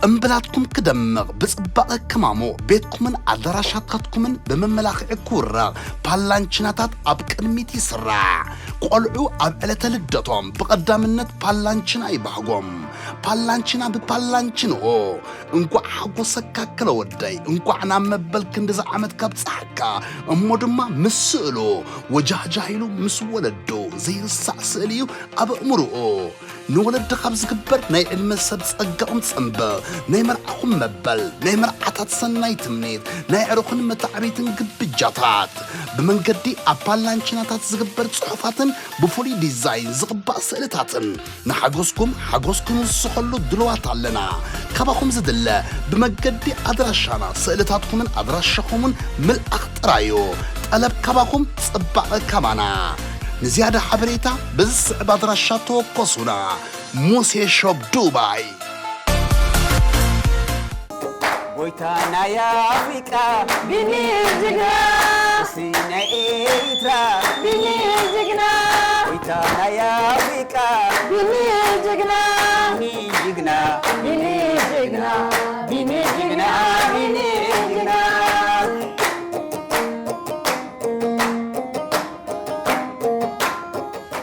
ጽምብላትኩም ክደምቕ፣ ብጽባቐ ክማሞ፣ ቤትኩምን ኣዳራሻታትኩምን ብመመላኽዒ ክውረቕ፣ ፓላንቺናታት ኣብ ቅድሚት ይስራዕ። ቆልዑ ኣብ ዕለተ ልደቶም ብቐዳምነት ፓላንቺና ይባህጎም። ፓላንቺና ብፓላንቺንኦ። እንቋዕ ሓጎሰካ ክለ ወደይ፣ እንቋዕ ናብ መበል ክንድዚ ዓመት ካብጽሓካ። እሞ ድማ ምስ ስእሉ ወጃህጃህ ኢሉ ምስ ወለዱ ዘይርሳዕ ስእሊ እዩ ኣብ ኣእምሮኡ። ንወለዲ ካብ ዝግበር ናይ ዕድመ ሰብ ጸጋኦም ጽምብል፣ ናይ መርዓኹም መበል፣ ናይ መርዓታት ሰናይ ትምኒት፣ ናይ ዕሩኽን መታዕቢትን ግብጃታት፣ ብመንገዲ ኣፓላንቺናታት ዝግበር ጽሑፋትን ብፍሉይ ዲዛይን ዝቕባእ ስእልታትን ንሓጎስኩም ሓጎስ ክንውስኸሉ ድልዋት ኣለና። ካባኹም ዝድለ ብመገዲ ኣድራሻና ስእልታትኩምን ኣድራሻኹምን ምልኣኽ ጥራዩ። ጠለብ ካባኹም ጽባቐ ካባና። ንዝያዳ ሓበሬታ በዚ ዝስዕብ ኣድራሻ ተወከሱና። ሙሴ ሾፕ ዱባይ። ጎይታ ናይ ኣፍሪቃ ቢኒ ጅግና፣ ንጉሲ ናይ ኤርትራ ቢኒ ጅግና፣ ጎይታ ናይ ኣፍሪቃ ቢኒ ጅግና፣ ቢኒ ጅግና፣ ቢኒ ጅግና፣ ቢኒ ጅግና፣ ቢኒ ጅግና።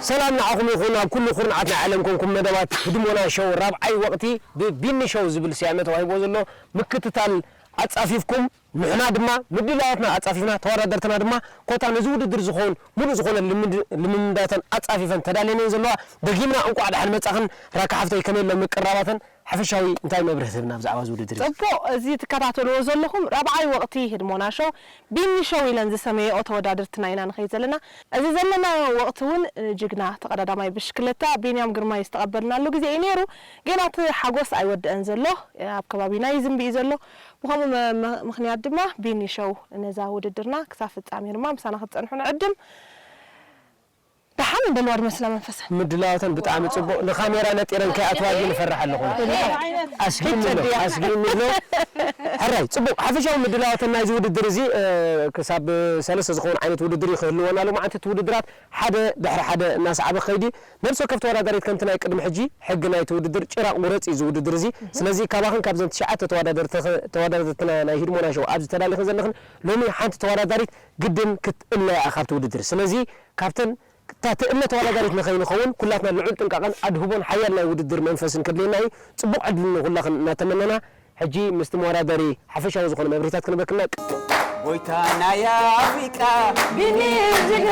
ሰላም ንዓኹም ይኹን፣ ኣብ ኩሉ ኩርናዓት ናይ ዓለም ኮንኩም መደባት ህድሞና ሾው ራብዓይ ወቕቲ ብቢኒ ሾው ዝብል ስያመ ተዋሂብዎ ዘሎ ምክትታል ኣጻፊፍኩም፣ ንሕና ድማ ምድላዋትና ኣጻፊፍና፣ ተወዳደርትና ድማ ኮታ ነዚ ውድድር ዝኸውን ሙሉእ ዝኾነ ልምድ-፣ ልምምዳተን ኣጻፊፈን ተዳልየን እየን ዘለዋ። ደጊምና እንቋዕ ደሓን መጻኽን ራካ ሓፍተይ፣ ከመይ ኣሎ ምቅራባተን ሓፈሻዊ እንታይ መብርህ ትህብና ብዛዕባ እዚ ውድድር እዚ? ጽቡቕ፣ እዚ ትከታተልዎ ዘለኹም ራብዓይ ወቕቲ ህድሞና ሾው ቢኒ ሾው ኢለን ዝሰመየኦ ተወዳደርትና ኢና ንኸይድ ዘለና። እዚ ዘለናዮ ወቕቲ እውን ጅግና ተቐዳዳማይ ብሽክለታ ቢንያም ግርማይ ዝተቐበልናሉ ግዜ እዩ ነይሩ። ጌና እቲ ሓጎስ ኣይወደአን ዘሎ። ኣብ ከባቢና ይዝንቢ እዩ ዘሎ። ብኸምኡ መ-፣ መ-፣ ምኽንያት ድማ ቢኒ ሾው ነዛ ውድድርና ክሳብ ፍጻሜ ድማ ምሳና ክትጸንሑ ንዕድም። ደሓን እንደልዋ ድመስላ መንፈሰን። ምድላዋተን ብጣዕሚ ጽቡቕ። ንካሜራ ነጢረን ከይኣትዋ ግን እፈርሕ ኣለኹ። ኣስጊእኒ ኣሎ፣ ኣስጊእኒ ኣሎ። ሕራይ፣ ጽቡቕ። ሓፈሻዊ ምድላዋተን ናይዚ ውድድር እዚ፣ እ፣ ክሳብ ሰለስተ ዝኾኑ ዓይነት ውድድር እዩ ክህልወና። ሎማዓንቲ እቲ ውድድራት ሓደ ድሕሪ ሓደ እናሰዓበ ክኸይድ እዩ። ነብሲ ወከፍ ተወዳዳሪት ከምቲ ናይ ቅድሚ ሕጂ ሕጊ ናይቲ ውድድር ጭራቕ ቁረጽ እዩ እዚ ውድድር እዚ። ስለዚ ካባኽን ካብዘን ትሽዓተ ተወዳደርቲ-፣ ተወዳደርትና ናይ ሂድሞና ሾው ኣብዚ ተዳሊኽን ዘለኽን ሎሚ ሓንቲ ተወዳዳሪት ግድን ክትእለ እያ ካብቲ ውድድር። ስለዚ ካብተን እታ ትእለ ተወዳዳሪት ንኸይንኸውን ኩላትና ልዑል ጥንቃቐን ኣድህቦን ሓያል ናይ ውድድር መንፈስን ከድልየና እዩ። ጽቡቕ ዕድል ንኹላኽን እናተመነና፣ ሕጂ ምስቲ መወዳደሪ ሓፈሻዊ ዝኾነ መብርሂታት ክንበክና። ጎይታ ናይ ኣፍሪቃ ቢኒ ጅግና፣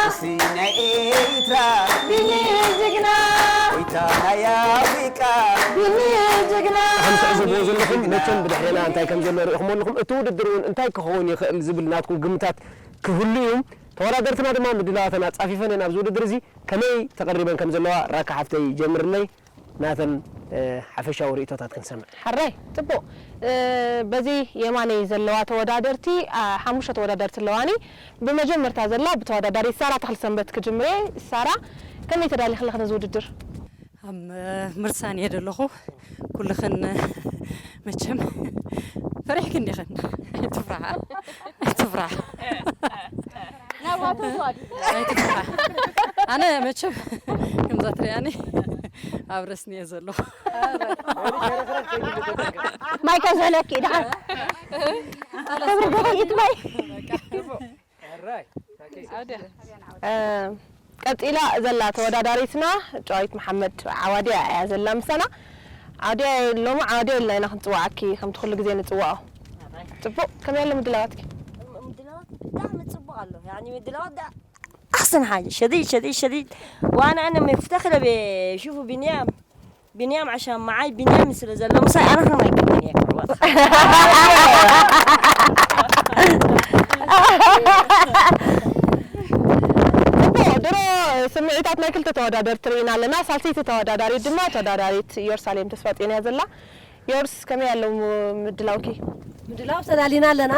ንጉሲ ናይ ኤርትራ ቢኒ ጅግና፣ ጎይታ ናይ ኣፍሪቃ ቢኒ ጅግና። ከም ትዕዘብዎ ዘለኹም መቸም ብድሕሬና እንታይ ከም ዘሎ ርኢኹም ኣለኹም። እቲ ውድድር እውን እንታይ ክኸውን ይኽእል ዝብል ናትኩም ግምታት ክህሉ እዩ። ተወዳደርትና ድማ ምድላዋተን ኣጻፊፈን እየን ኣብዚ ውድድር እዚ። ከመይ ተቐሪበን ከም ዘለዋ ራካ ሓፍተይ ጀምርለይ፣ ናተን፣ እ፣ ሓፈሻዊ ርእይቶታት ክንሰምዕ። ሕራይ፣ ጽቡቕ። እ፣ በዚ የማነይ ዘለዋ ተወዳደርቲ፣ ኣ፣ ሓሙሽተ ተወዳደርቲ ኣለዋኒ። ብመጀመርታ ዘላ ብተወዳዳሪት ሳራ ተኽለሰንበት ክጅምር እየ። ሳራ፣ ከመይ ተዳሊኺ ኣለኺ ነዚ ውድድር? ኣብ ምርሳን እየ ዘለኹ። ኩልኽን መቸም ፈሪሕክን ዲኽን? ኣይትፍርሓ፣ ኣይትፍርሓ። ናባቶም ተዋዲ። ኣይትፍርሓ። ኣነ መቸም ከምዛ ትሪኣኒ ኣብ ረስኒ እየ ዘለኹ። ማይ ከዝሕለኪ ደሓን። ክብሪ ገበይት ማይ። እ፣ ቀጺላ ዘላ ተወዳዳሪትና ጨዋይት መሓመድ ዓዋድያ እያ ዘላ ምሳና። ዓዋድያ፣ ሎሚ ዓዋድያ ኢልና ኢና ክንጽውዓኪ፣ ከምቲ ኩሉ ግዜ ንጽውዖ። ጽቡቕ፣ ከመይ ኣሎ ምድላዋትኪ? ምድላዋት ብጣዕሚ ጽቡቕ ኣሎ። ያኒ ምድላዋት ዳ-፣ ኣሕሰን ሓጂ፣ ሸዲድ፣ ሸዲድ፣ ሸዲድ። ዋና ኣነ መፍተኽ ለቤ፣ ሹፉ ቢንያም። ቢንያም ዓሻ መዓይ ቢንያም ስለ ዘሎ ምሳይ ኣነ ከማይ ክብኒ እየ ክዕወት። ጽቡቕ፣ ድሮ ስምዒታት ናይ ክልተ ተወዳደርቲ ርኢና ኣለና። ሳልሰይቲ ተወዳዳሪት ድማ ተወዳዳሪት ኢየሩሳሌም ተስፋጽዮን እያ ዘላ። ዮርስ፣ ከመይ ኣለዉ ምድላውኪ? ምድላው ተዳሊና ኣለና።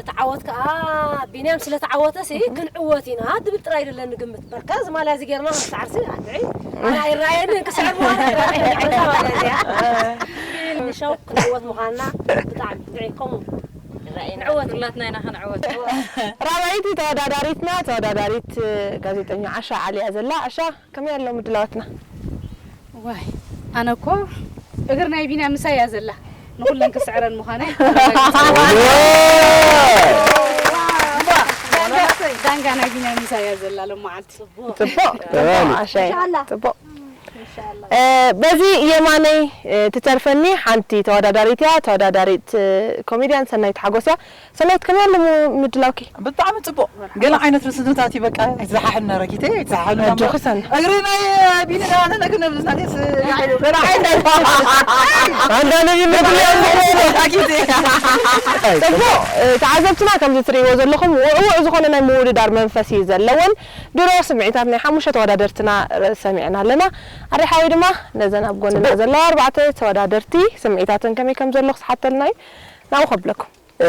ተዓወት ከኣ ቢንያም ስለ ተዓወተ ሲ ክንዕወት ኢና ድብል ጥራይ ደለኒ ግምት። በርካ እዚ ማልያ እዚ ጌርና ክሳዕር ሲ ኣድዒ ኣና ይረኣየኒ ክስዕር ምዃኑ ይረኣየኒ። ዓይንካ ማልያ እዚኣ። ንሻው ክንዕወት ምዃንና ብጣዕሚ ድዒ ከምኡ ይረኣየኒ። ንዕወት። ኩላትና ኢና ክንዕወት። ራብዐይቲ ተወዳዳሪትና ተወዳዳሪት ጋዜጠኛ ዓሻ ዓሊ እያ ዘላ። ዓሻ፣ ከመይ ኣሎ ምድላዋትና? ዋይ፣ ኣነ እኮ እግር ናይ ቢንያም ምሳይ እያ ዘላ። ንኹለን ክስዕረን ምዃነይ። ዳንጋ ናይ ቢንያም ምሳይ እያ ዘላ ሎም መዓልቲ። ጽቡቕ፣ ጽቡቕ፣ ዓሻይ። ጽቡቕ። እ፣ በዚ የማነይ፣ እ፣ ትተርፈኒ ሓንቲ ተወዳዳሪት እያ። ተወዳዳሪት፣ እ፣ ኮሜድያን ሰናይት ሓጎስ እያ። ሰናይት፣ ከመይ ኣሎ ም-፣ ምድላውኪ? ብጣዕሚ ጽቡቕ። ገለ ዓይነት ርስንታት እዩ፣ በቃ፣ ኣይትዝሓሕልና ረኪተ፣ ኣይትዝሓሕልና። ኣጆኺ ሰና። እግሪ ናይ ቢኒ ዳነ ነገር ነብዝናቴስ፣ ያዕሉ፣ ገለ ዓይነት። ኣንዳ ነቢ ምድላው ረኪተ። ጽቡቕ፣ እ፣ ተዓዘብትና ከምዚ ትርእይዎ ዘለኹም ውዕውዕ ዝኾነ ናይ ምውድዳር መንፈስ እዩ ዘለወን። ድሮ ስምዒታት ናይ ሓሙሽተ ተወዳደርትና ር-፣ ሰሚዕና ኣለና። ኣሬ ሓወይ ድማ ነዘን ኣብ ጎንና ጽቡቕ። ዘለዋ ኣርባዕተ ተወዳደርቲ ስምዒታተን ከመይ ከም ዘሎ ክስሓተልና እዩ። ናብኡ ከብለኩም። እ፣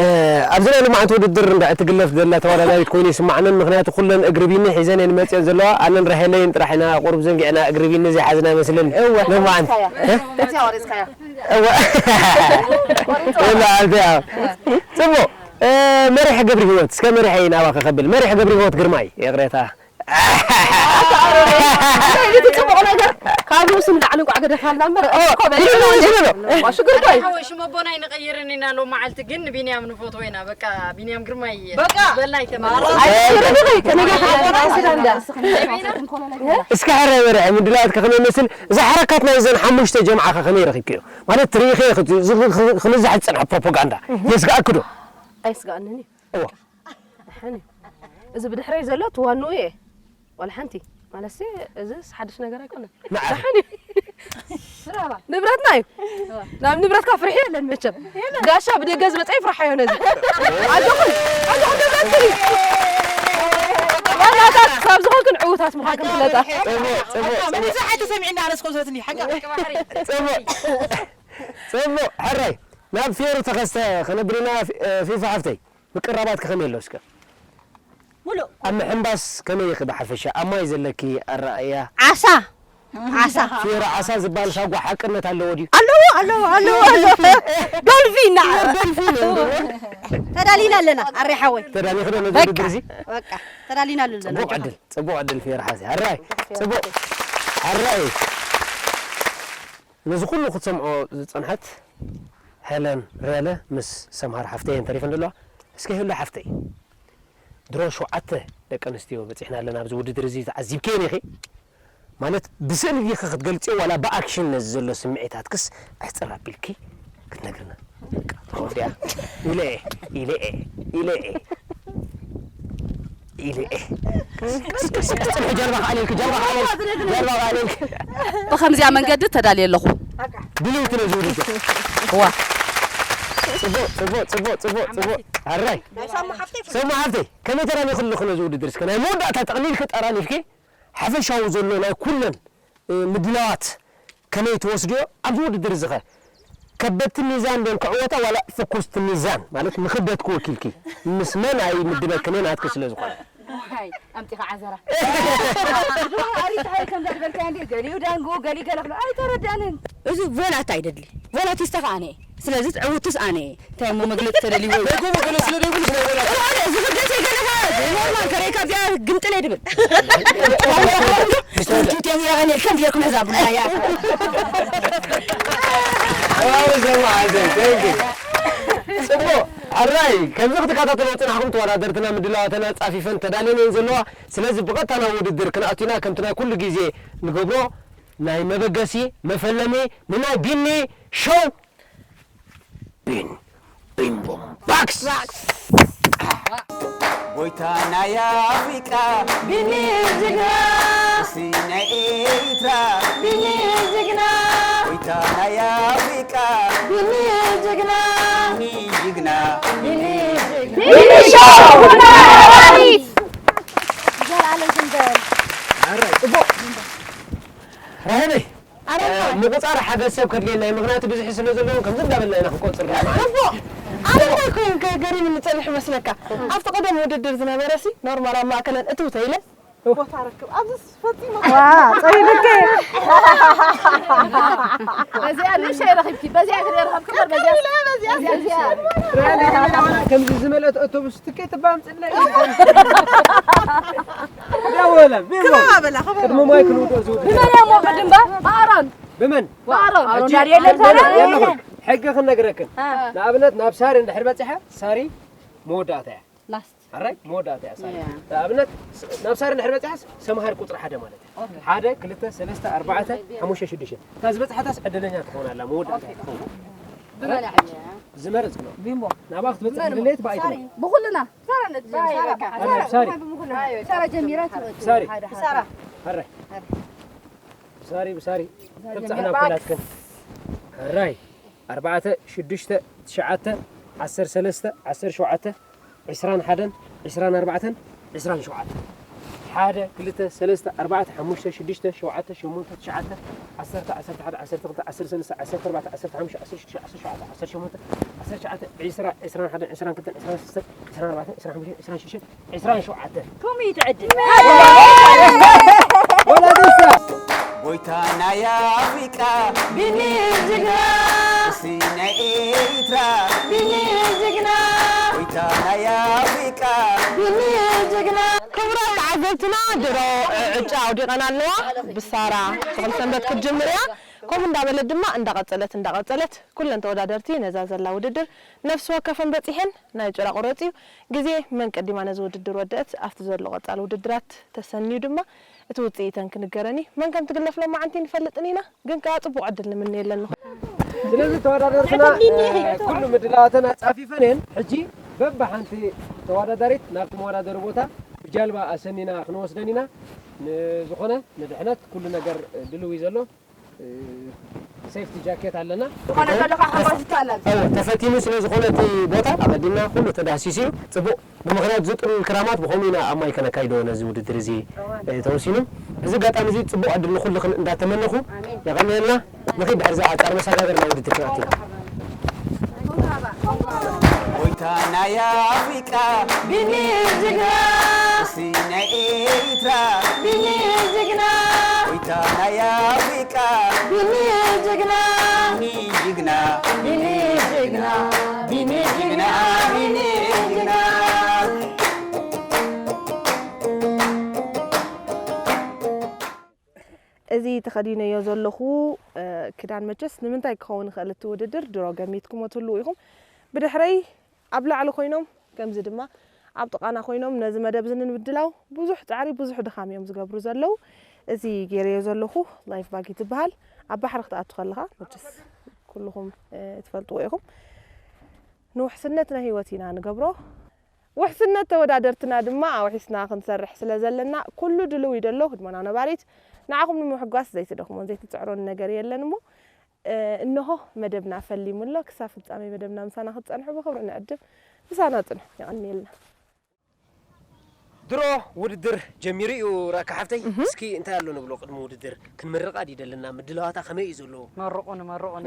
ኣብዚ ናይ ሎማዓንቲ ውድድር እንዳ እትግለፍ ዘላ ተወዳዳሪት ኮይኑ ይስማዓንን፣ ምኽንያቱ ኩለን እግሪ ቢኒ ሒዘን እየን መፅየን ዘለዋ። ኣነን ራሄለይን ጥራሕ ኢና ቁሩብ ዘንጊዕና እግሪ ቢኒ ዘይሓዝና ይመስለኒ። እወ። ሎማዓንቲ። እ? እዚኣ ወሪስካያ። እወ። ቆሪፅዋ። ሎማዓንቲ፣ ኣዎ። ጽቡቕ። እ፣ መሪሕ ገብሪ ህይወት፣ እስከ መሪሐይ ናባኸ ከብል። መሪሕ ገብሪ ህይወት ግርማይ፣ ይቕሬታ። ኣታ ኣሮን፣ እንታይ እዩ እቲ ጽቡቕ ነገር? ካብ ርእሱ ንላዕሊ እንቋዕ ገደፋልና እምበር፣ ኦ፣ እኮ በል። ሽግር እኮ እዩ። ዋ፣ ሽግር እኮ እዩ። ሓወይ፣ ሽም ኣቦና ኣይንቐይርን ኢና ሎም መዓልቲ፣ ግን ንቢንያም ንፈትዎ ኢና። በቃ፣ ቢንያም ግርማይ በቃ። በልና ኣይተመለስን። ኣይ፣ ሽግር እኮ እዩ። ከመይ ገይርካ ሓወይ፣ ሓወይ፣ ሓወይ። እስከ ሕራይ በርዐ፣ ምድላዋትካ ከመይ ይመስል? እዛ ሓረካት ናይ ዘን ሓሙሽተ ጀምዓኸ ከመይ ረኺብክዮ? ማለት፣ ትርኢኸ፣ ዝ-፣ ዝ-፣ ዝ-፣ ክንዛሕ ዝጸንሐ ፕሮፓጋንዳ የስግኣኪ ዶ? ኣይስግኣንን እዩ። እዋ። ደሓን እዩ። እዚ ብድሕረይ ዘሎ ትዋንኡ እየ። ዋላ ሓንቲ። ማለትሲ፣ እዚስ ሓድሽ ነገር ኣይኮነን። ንዓ። ደሓን እዩ። ንብረትና እዩ። ናብ ንብረትካ ፍርሒ የለን መቸም። ጋሻ ብደገ ዝመጸ ይፍርሓዮ ነዚ። ኣጆኹም፣ ኣጆኹም ንብረትኩም እዩ። ዋናታት ካብ ዝኾንክን ዕዉታት ምዃንክን ፍለጣ። ጽቡቕ፣ ጽቡቕ፣ ጽቡቕ። ምንዛ ሓይተ ሰሚዕና ኣነስ ኮዘትኒ ሓቃ። ጽቡቕ። ጽቡቕ። ሕራይ። ናብ ፌሩ ተኸስተ ከነብርና ፊ-፣ ፊፋ ሓፍተይ። ምቅራባት ከመይ ኣሎ እስከ? ሙሉእ። ኣብ ምሕንባስ ከመይ ኢኺ ብሓፈሻ? ኣብ ማይ ዘለኪ ኣረኣእያ? ዓሳ። ዓሳ። ፊዮሪ ዓሳ ዝበሃል ሳጓ ሓቅነት ኣለዎ ድዩ? ኣለዎ፣ ኣለዎ፣ ኣለዎ፣ ኣለዎ። ዶልፊን፣ ና። ዶልፊን ኣለዎ። ተዳሊና ኣለና፣ ኣሬ ሓወይ። ተዳሊኺ ዶ ነዚ በቃ፣ ውድድር እዚ? በቃ፣ ተዳሊና ኣለና። ጽቡቕ ዕድል፣ ጽቡቕ ዕድል ፊዮሪ ሓዚ። ኣራይ፣ ጽቡቕ። ኣራይ። ነዚ ኩሉ ክትሰምዖ ዝጸንሐት ሄለን ሬለ ምስ ሰምሃር ሓፍተይ እየን ተሪፈን ዘለዋ። እስከ ሄሉ ሓፍተይ፣ ድሮ ሸውዓተ ደቂ ኣንስትዮ በጺሕና ኣለና ኣብዚ ውድድር እዚ፣ ተዓዚብክየን ኢኺ። ማለት ብስእሊ ዲኺ ክትገልጽዮ ዋላ ብኣክሽን ነዚ ዘሎ ስምዒታትክስ ኣሕጽር ኣቢልኪ ክትነግርና? ከምኡ ድያ? ኢለ እየ፣ ኢለ እየ፣ ኢለ እየ። ኢለ እየ። ጽንሒ ጀርባኻ ኣልየልኪ፣ ጀርባኻ ኣልየልኪ፣ ጀርባኻ ኣልየልኪ። ብኸምዚኣ መንገዲ ተዳልየ ኣለኹ። ድልውቲ ነዚ ውድድር። እዋ። ጽቡቕ፣ ጽቡቕ፣ ጽቡቕ፣ ጽቡቕ፣ ጽቡቕ። ኣራይ። ናይ ሳሙ ሓፍተይ ፍሉይ። ሳሙ ሓፍተይ፣ ከመይ ተራኒኺ ኣለኹ ነዚ ውድድር? እስከ ናይ መወዳእታ ጠቕሊልኪ ጠራኒፍኪ፣ ሓፈሻዊ ዘሎ ናይ ኩለን፣ እ፣ ምድላዋት ከመይ ትወስድዮ? ኣብዚ ውድድር እዚ ኸ ከበድቲ ሚዛን ድዮም ክዕወታ ዋላ ፍኩስቲ ሚዛን? ማለት ንክብደትኪ ወኪልኪ ምስ መን ኣይምድበክን እየ፣ ናትኪ ስለ ዝኾነ። ኣይ፣ ኣምጺኻ ዓዘራ። ኣሪት ሃይ ከም ዘድበልካዮ እንዲ፣ ገሊኡ ዳንጎ፣ ገሊ ገለ ክሎ ኣይተረዳንን። እዚ ቮላት ኣይደሊ። ቮላት ይስተኻ ኣነ። ስለዚ ዕውትስ ኣነ እየ። እንታይ እሞ መግለጺ ተደልይዎ እዩ? ደጎ መግለጺ ስለ ዘይብሉ ስለ ቮላት። እዋእ፣ እዚ ክብደት የገለኻ፣ ኖርማል ተረይካ እዚኣ ግምጥል እየ ድብል። ሕጂ እትዮም ኢኻ፣ እኔ ከም ጌርኩም ሕዛ ቡና እያ። ዋው፣ ዘማ ሓዘን፣ thank you። ጽቡቕ። ኣራይ፣ ከምዚ ክትከታተልዎ ዝጸናሕኩም ተወዳደርትና ምድላዋተን ኣጻፊፈን ተዳልየን እየን ዘለዋ። ስለዚ ብቐጥታ ናብ ውድድር ክንኣቱ ኢና። ከምቲ ናይ ኩሉ ግዜ ንገብሮ ናይ መበገሲ መፈለሚ ንናይ ቢኒ ሾው ቢን ቢን ቦም ባክስ። ጎይታ ናይ ኣፍሪቃ ቢኒ ጅግና። ንጉሲ ናይ ኤርትራ ቢኒ ጅግና። ጎይታ ናይ ኣፍሪቃ ቢኒ ጅግና። ቢኒ ጅግና። ቢኒ ጅግና። ቢኒ ሾው። ዘላለም ክንደል። ኣረ፣ ጽቡቕ። ራሄለይ፣ ኣረ፣ ምቁጻር ሓደ ሰብ ከድልየና እዩ፣ ምኽንያቱ ብዝሒ ስለ ዘለዎም ከምዚ እንዳበልና ኢና ክንቆጽር ዘለና። እቦ፣ ኣነ እንታይ ኮይኑ ከ ገሪሙኒ ጸኒሑ መስለካ? ኣብቲ ቀደም ውድድር ዝነበረ ሲ ኖርማል ኣብ ማእከለን እትው ተኢለ ቦታ ረክብ። ኣብዚስ ፈጺሙ ዋ፣ ጸይብኪ። በዚኣ ንእሽተይ ረኺብኪ፣ በዚኣ ክትረኸብኪ እምበር በዚኣ፣ በዚኣ፣ በዚኣ። ከምዚ ዝመልአት ኣውቶቡስ ትኬት እባ ኣምጽእለይ። ደወለ፣ ቢንጎ። ክባ በላ፣ ክባ። ቅድሚ ማይ ክንውድኦ ዝውድእ። ብመን እያ እሞ ቅድም ባ? ብኣሮን። ብመን? ባሮ ሕጂ ዳር የለን ሕጂ ሰላም የለኹም። ሕጊ ክነግረክን። ንኣብነት ናብ ሳሪ እንድሕር በፂሐ ሳሪ መወዳእታ እያ። ላስት ሕራይ መወዳእታ እያ ሳሪ። እያ። ንኣብነት ናብ ሳሪ እንድሕር በፂሐስ ሰምሃር ቁፅሪ ሓደ ማለት እዩ። ሓደ ክልተ ሰለስተ ኣርባዕተ ሓሙሽተ ሽዱሽተ እታ ዝበፅሓታስ ዕድለኛ ትኾን ኣላ መወዳእታ እያ ትኸውን። ዝመረፅ ነው። ቢምቦ ናብኣ ክትበፅሕ ድሌት ብኣይትነ ብኩልና ሳሪ ሳራ ጀሚራ ትወጽእ ሳሪ ሳራ ሕራይ ብሳሪ ብሳሪ ተብፅሕና ኩላትክን ሕራይ ኣርባዕተ ሽዱሽተ ትሽዓተ ዓሰርተ ሰለስተ ዓሰርተ ሸውዓተ ዕስራን ሓደን ዕስራን ኣርባዕተን ዕስራን ሸውዓተ ሓደ ክልተ ሰለስተ ኣርባዕተ ሓሙሽተ ሽዱሽተ ሸውዓተ ሸሞንተ ትሽዓተ ዓሰርተ ዓሰርተ ሓደ ዓሰርተ ክልተ ዓሰርተ ሰለስተ ዓሰርተ ኣርባዕተ ዓሰርተ ሓሙሽተ ዓሰርተ ሽዱሽተ ዓሰርተ ሸውዓተ ዓሰርተ ሸሞንተ ዓሰርተ ትሽዓተ ዕስራ ዕስራን ሓደን ዕስራን ክልተን ዕስራን ሰለስተን ዕስራን ኣርባዕተን ዕስራን ሓሙሽተን ዕስራን ሽዱሽተን ዕስራን ሸውዓተን ቱሚ ትዕድል ወላዲሳ ጎይታ ናይ ኣፍሪቃ ቢኒ ጅግና እሲ ናይ ኤሪትራ ቢኒ ጅግና ጎይታ ናይ ኣፍሪቃ ቢኒ ጅግና ክቡራት ተዓዘብትና ድሮ ዕጫ ኣውዲቐን ኣለዋ። ብሳራ ትኹል ሰንበት ክትጅምር እያ። ከምኡ እንዳበለት ድማ እንዳቐጸለት እንዳቐጸለት ኩለን ተወዳደርቲ ነዛ ዘላ ውድድር ነፍሲ ወከፈን በጺሐን ናይ ጭራ ቁረጽ እዩ። ግዜ መን ቀዲማ ነዚ ውድድር ወደአት ኣብቲ ዘሎ ቀጻሊ ውድድራት ተሰንዩ ድማ እቲ ውጽኢተን ክንገረን እዩ። መን ከም ትግለፍ ሎማዓንቲ ንፈልጥን ኢና። ግን ከኣ ጽቡቕ ዕድል ንምነየለን ንኹ ስለዚ ተወዳደርትና ኩሉ ምድላዋተን ኣጻፊፈን እየን። ሕጂ በብሓንቲ ተወዳዳሪት ናብቲ መወዳደሪ ቦታ ብጃልባ ኣሰኒና ክንወስደን ኢና። ንዝኾነ ንድሕነት ኩሉ ነገር ድልው እዩ ዘሎ። ሴፍቲ ጃኬት ኣለና። ዝኾነ ዘለካ ሓጎስ ይታለል እወ ተፈቲኑ ስለ ዝኾነ እቲ ቦታ ኣቐዲምና ኩሉ ተዳህሲሱ እዩ። ጽቡቕ ብምኽንያት ዝጥሉል ክራማት ብኸምኡ ኢና ኣብ ማይ ከነካይዶ ነዚ ውድድር እዚ ተወሲኑ። እዚ ኣጋጣሚ እዚ ጽቡቕ ዕድል ንኹልኽን እንዳተመነኹ የቐንየልና። ንኺድ ድሕሪ ዝዓጸር መሰጋገር ናይ ውድድር ክራማት ኢና። ጎይታ ናይ ኣፍሪቃ ቢኒ ጅግና እሲ ናይ ኤሪትራ ቢኒ ጅግና ጎይታ ናይ ኣፍሪቃ ቢኒ ጅግና ቢኒ ጅግና ቢኒ ጅግና ቢኒ ጅግና ቢኒ ጅግና እዚ ተኸዲነዮ ዘለኹ ክዳን መቸስ ንምንታይ ክኸውን ይኽእል እቲ ውድድር ድሮ ገሚትኩሞ ትህልዉ ኢኹም። ብድሕረይ ኣብ ላዕሊ ኮይኖም ከምዚ ድማ ኣብ ጥቓና ኮይኖም ነዚ መደብ እዚ ንምድላው ብዙሕ ጻዕሪ ብዙሕ ድኻም እዮም ዝገብሩ ዘለዉ። እዚ ገይረዮ ዘለኹ ላይፍ ባጊ ትበሃል። ኣብ ባሕሪ ክትኣቱ ከለኻ መቸስ ኩልኹም ትፈልጥዎ ኢኹም። ንውሕስነት ናይ ህይወት ኢና ንገብሮ። ውሕስነት ተወዳደርትና ድማ ኣውሒስና ክንሰርሕ ስለ ዘለና ኩሉ ድልው እዩ ደሎ። ህድሞና ነባሪት ንዓኹም ንምሕጓስ ዘይትደኽሞን ዘይትጽዕሮን ነገር የለን እሞ እንሆ መደብና ፈሊሙ ኣሎ። ክሳብ ፍጻሜ መደብና ምሳና ክትጸንሑ ብኽብሪ ንዕድም። ምሳና ጽንሑ። የቐንየልና። ድሮ ውድድር ጀሚሩ እዩ ራካ ሓፍተይ። እስኪ እንታይ ኣሎ ንብሎ ቅድሚ ውድድር ክንምርቓ ድዩ ደለና? ምድላዋታ ከመይ እዩ ዘሎ? መርቑኒ መርቑኒ።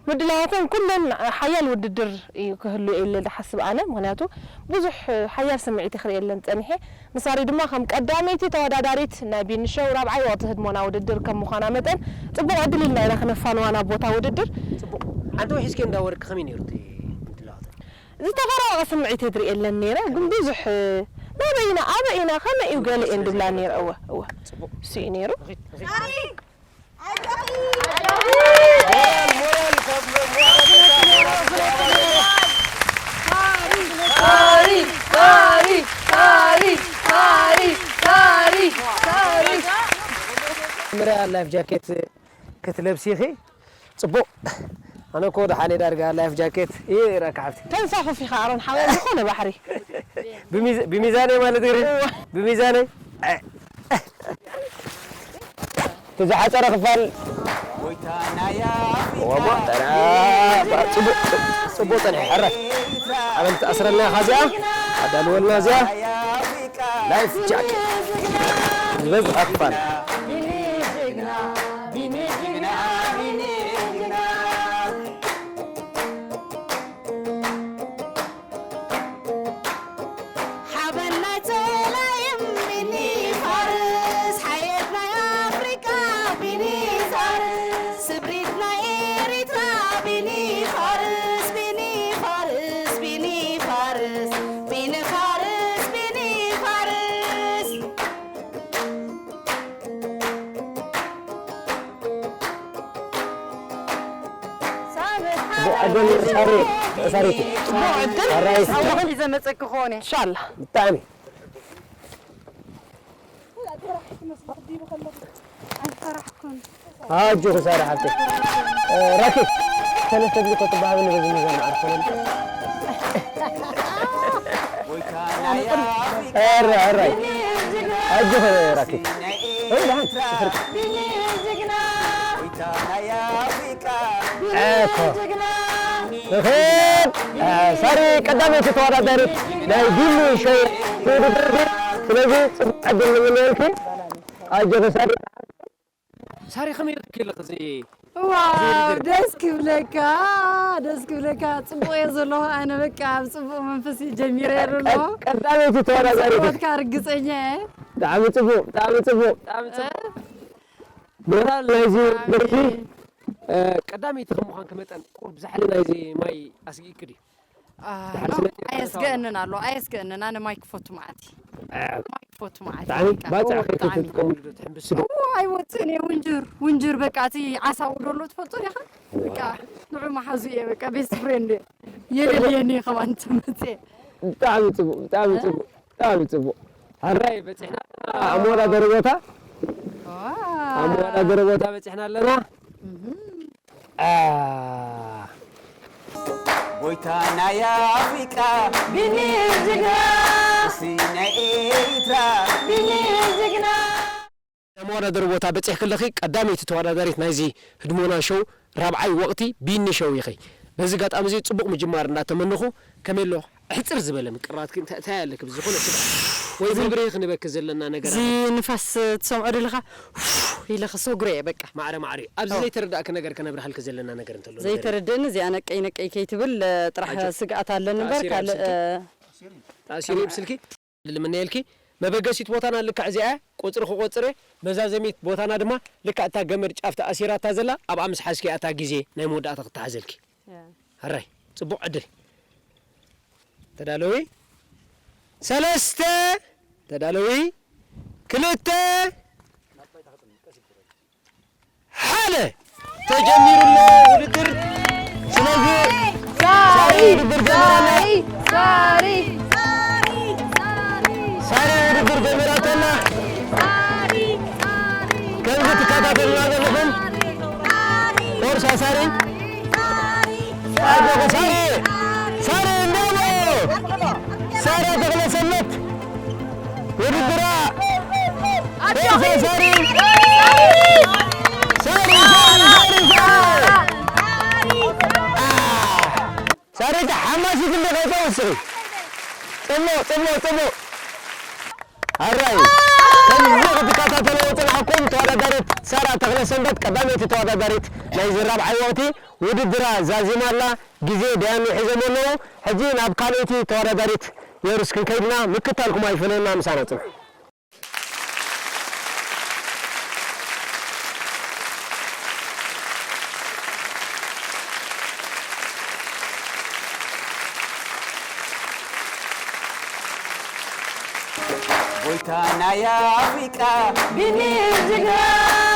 ምድላዋተን ኩለን ሓያል ውድድር እዩ ክህሉ ኢለ ዝሓስብ ኣነ። ምኽንያቱ ብዙሕ ሓያል ስምዒት ክርእየለን ጸኒሐ። ንሳሪ ድማ ከም ቀዳመይቲ ተወዳዳሪት ናይ ቢንሾው ራብዓይ ወቕቲ ህድሞና ውድድር ከም ምዃና መጠን ጽቡቕ ዕድል ኢልና ኢና ክነፋንዋ ናብ ቦታ ውድድር። ጽቡቕ። ኣንተ ውሒስኪ እንዳወረድኪ ከመይ ነይሩ እቲ ምድላዋተን? ዝተፈራረቐ ስምዒት እየ ዝርእየለን ነይረ፣ ግን ብዙሕ ናበይ ኢና ኣበይ ኢና ከመይ እዩ ገለ እየን ዝብላ ነይረ። እወ እወ እሱ እዩ ነይሩ። መጀመርያ ላይፍ ጃኬት ክትለብሲ ኢኺ። ጽቡቕ። ኣነ እኮ ደሓን እየ ዳርጋ ላይፍ ጃኬት እየ ራካ ሓፍቲ። ተንሳፍፍ ኢኻ ኣሮን ሓወይ ኣብ ዝኾነ ባሕሪ። ብሚዝ- ብሚዛነይ ማለት ግሪ ብሚዛነይ እቲ ዝሓፀረ ክፋል ጎይታ ናይ ኣፍሪቃ ወቦ ጠራ ጽቡቕ ጽቡቕ ጸኒሐ ሕራይ ኣበይ ትኣስረልና ኢኻ እዚኣ ኣዳልወልና እዚኣ ናይ ኣፍሪቃ ላይፍ ጃኬት ዝበዝሐ ክፋል ሓበን ናይ ጸላይም ቢኒ ፋርስ ሓየት ናይ ኣፍሪቃ ቢኒ ፋርስ ስብሪት ናይ ኤሪትራ ቢኒ ፋርስ ቢኒ ፋርስ ቢኒ ፋርስ ቢኒ ፋርስ ቢኒ ፋርስ ሳሪ፣ ሳሪቲ። ኣራይ። ኣዋን ሒዘ መጸኪ ክኾን እየ። ኢንሻላህ። ብጣዕሚ። ኣጆኺ ሳሪ ሓፍተይ። እ፣ ራኪብ፣ ሰለስተ ብልኮ ትበሃብኒ በዚ ሚዛን መዓርፎ ነበር። ኣረ፣ ኣረ። ኣጆኺ ራኪብ። ወይ ደሓን፣ ፍርቂ። እኮ። እኽል፣ እ፣ ሳሪ ቀዳመይቲ ተወዳዳሪት ናይ ቢኒ ሾው ውድድር ድዩ? ስለዚ ጽቡቕ ዕድል ንምነየልኪ። ኣጆኺ ሳሪ። ሳሪ ከመይ ኢልኪ ኣለኺ እዚ? ዋው፣ እዚ ውድድር? ደስ ክብለካ፣ ደስ ክብለካ። ጽቡቕ እየ ዘለኹ ኣነ፣ በቃ ኣብ ጽቡቕ መንፈስ እየ ጀሚረ እየ ዘለኹ። ቀ-፣ ቀዳመይቲ ተወዳዳሪት። ጽቡቕካ ርግጸኛ እየ። ብጣዕሚ ጽቡቕ፣ ብጣዕሚ ጽቡቕ፣ ብጣዕሚ ጽቡቕ። እ? ሞራል ናይዚ ውድድር እዚ፣ ኣሜን። እ፣ ቀዳመይቲ ከም ምዃንኪ መጠን ቁሩብ ዛሕሊ ናይዚ ማይ ኣስጊእኪ ድዩ? ኣህ፣ ድሓር ኖ፣ ስለ ኣየስገአንን ኣሎ፣ ኣየስገአንን። ኣነ ማይ ክፈቱ መዓት። ኣህ። ማይ ክፈቱ መዓት። ብጣዕሚ በቃ። ባጽዕ ኦ፣ ብጣዕሚ። ከይትጥቀምሉ ዶ ትሕምብሲ ዶ? ኦ፣ ኣይወጽእን እየ፣ ውንጅር፣ ውንጅር፣ በቃ፣ እቲ ዓሳ ውደሎ ትፈልጦ ዲኻ? በቃ፣ ንዑ መሓዙ እየ፣ በቃ፣ ቤስት ፍሬንድ እየ። የለልየኒ ከማን ትምጽእ። ብጣዕሚ ጽቡቕ፣ ብጣዕሚ እ? ጽቡቕ፣ ብጣዕሚ ጽቡቕ። ሕራይ በጺሕና ኣብ መወዳደሪ ቦታ። ዋው። ኣብ መወዳደሪ ቦታ በጺሕና ኣለና። እህ። አ። ጎይታ ናይ ኣፍሪቃ ቢኒ ጅግና፣ ንጉሲ ናይ ኤርትራ ቢኒ ጅግና። መወዳደሪ ቦታ በጺሕኪ ኣለኺ። ቀዳመይቲ ተወዳዳሪት ናይዚ ህድሞና ሾው ራብዓይ ወቕቲ ቢኒ ሾው ኢኺ። በዚ ኣጋጣሚ እዚ ጽቡቕ ምጅማር እንዳተመነኹ፣ ከመይ ኣሎ? ሕጽር ዝበለ ምቅራትኪ እንታይ፣ እንታይ ኣለኪ? ብዝኾነ ስራሕ ወይ መብርሂ ክንበኪ ዘለና ነገር እዚ ኣሎ? ንፋስ ትሰምዖ ዶ ኣለኻ? ኢለ ክሰጉሮ እየ በቃ። ማዕረ፣ ማዕረ እዩ። ኣብዚ ኦ። ዘይተረዳእኪ ነገር ከነብርሃልኪ ዘለና ነገር እንተሎ ንገሪኒ። ዘይተረድእኒ እዚኣ ነቀይ ነቀይ ከይትብል፣ እ፣ ጥራሕ ኣጆ። ስግኣት ኣለኒ እምበር ተኣሲሩ ካልእ፣ ኣብ ስልኪ? እ፣ ተኣሲሩ ኣብ ስልኪ? ልምነየልኪ። መበገሲት ቦታና ልክዕ እዚኣ እያ። ቁጽሪ ክቆጽር እየ። መዛዘሚት ቦታና ድማ ልክዕ እታ ገመድ ጫፍ ተኣሲራታ ዘላ ኣብኣ ምስ ሓዝኪ እያ እታ ግዜ ናይ መወዳእታ ክትሓዘልኪ። ያ። ሕራይ፣ ጽቡቕ ዕድል። ተዳለዊ። ሰለስተ። ተዳለዊ። ክልተ። ሓደ። ተጀሚሩ ኣሎ ውድድር። ስለዚ ሳሪ፣ ሳሪ ውድድር ጀሚራ ኣላ። ሳሪ፣ ሳሪ፣ ሳሪ፣ ሳሪ ውድድር ጀሚራ ኣላ። ሳሪ፣ ሳሪ፣ ከምዚ ትከታተሉና ዘለኹም ሳሪ፣ ፎርሳ ሳሪ። ሳሪ፣ ኣጆኺ ሳሪ። ሳሪ፣ እንዲያው ሳሪ ተኽለሰነት። ውድድራ ኣጆኺ! ሳሪ! ሳሪ! ሳሪ! ሳሪ! ሳሪ! ሳሪ ሓማሲት እንደ ከይተወስኺ። ጽቡቕ፣ ጽቡቕ፣ ጽቡቕ። ኣራይ። ከምዚ ክትከታተልዎ ዝጸናሕኩም ተወዳዳሪት ሳራ ተኽለሰንበት ቀዳመይቲ ተወዳዳሪት ናይዚ ራብዓይ ወቕቲ ውድድራ ዛዚማ ኣላ። ግዜ ደያኑ ሒዞም ኣለዉ። ሕጂ ናብ ካልኣይቲ ተወዳዳሪት የሩስ ክንከይድና ምክታልኩም ኣይፈለየና፣ ምሳና ጽንሑ። ጎይታ ናይ ኣፍሪቃ ቢኒ ጅግና፣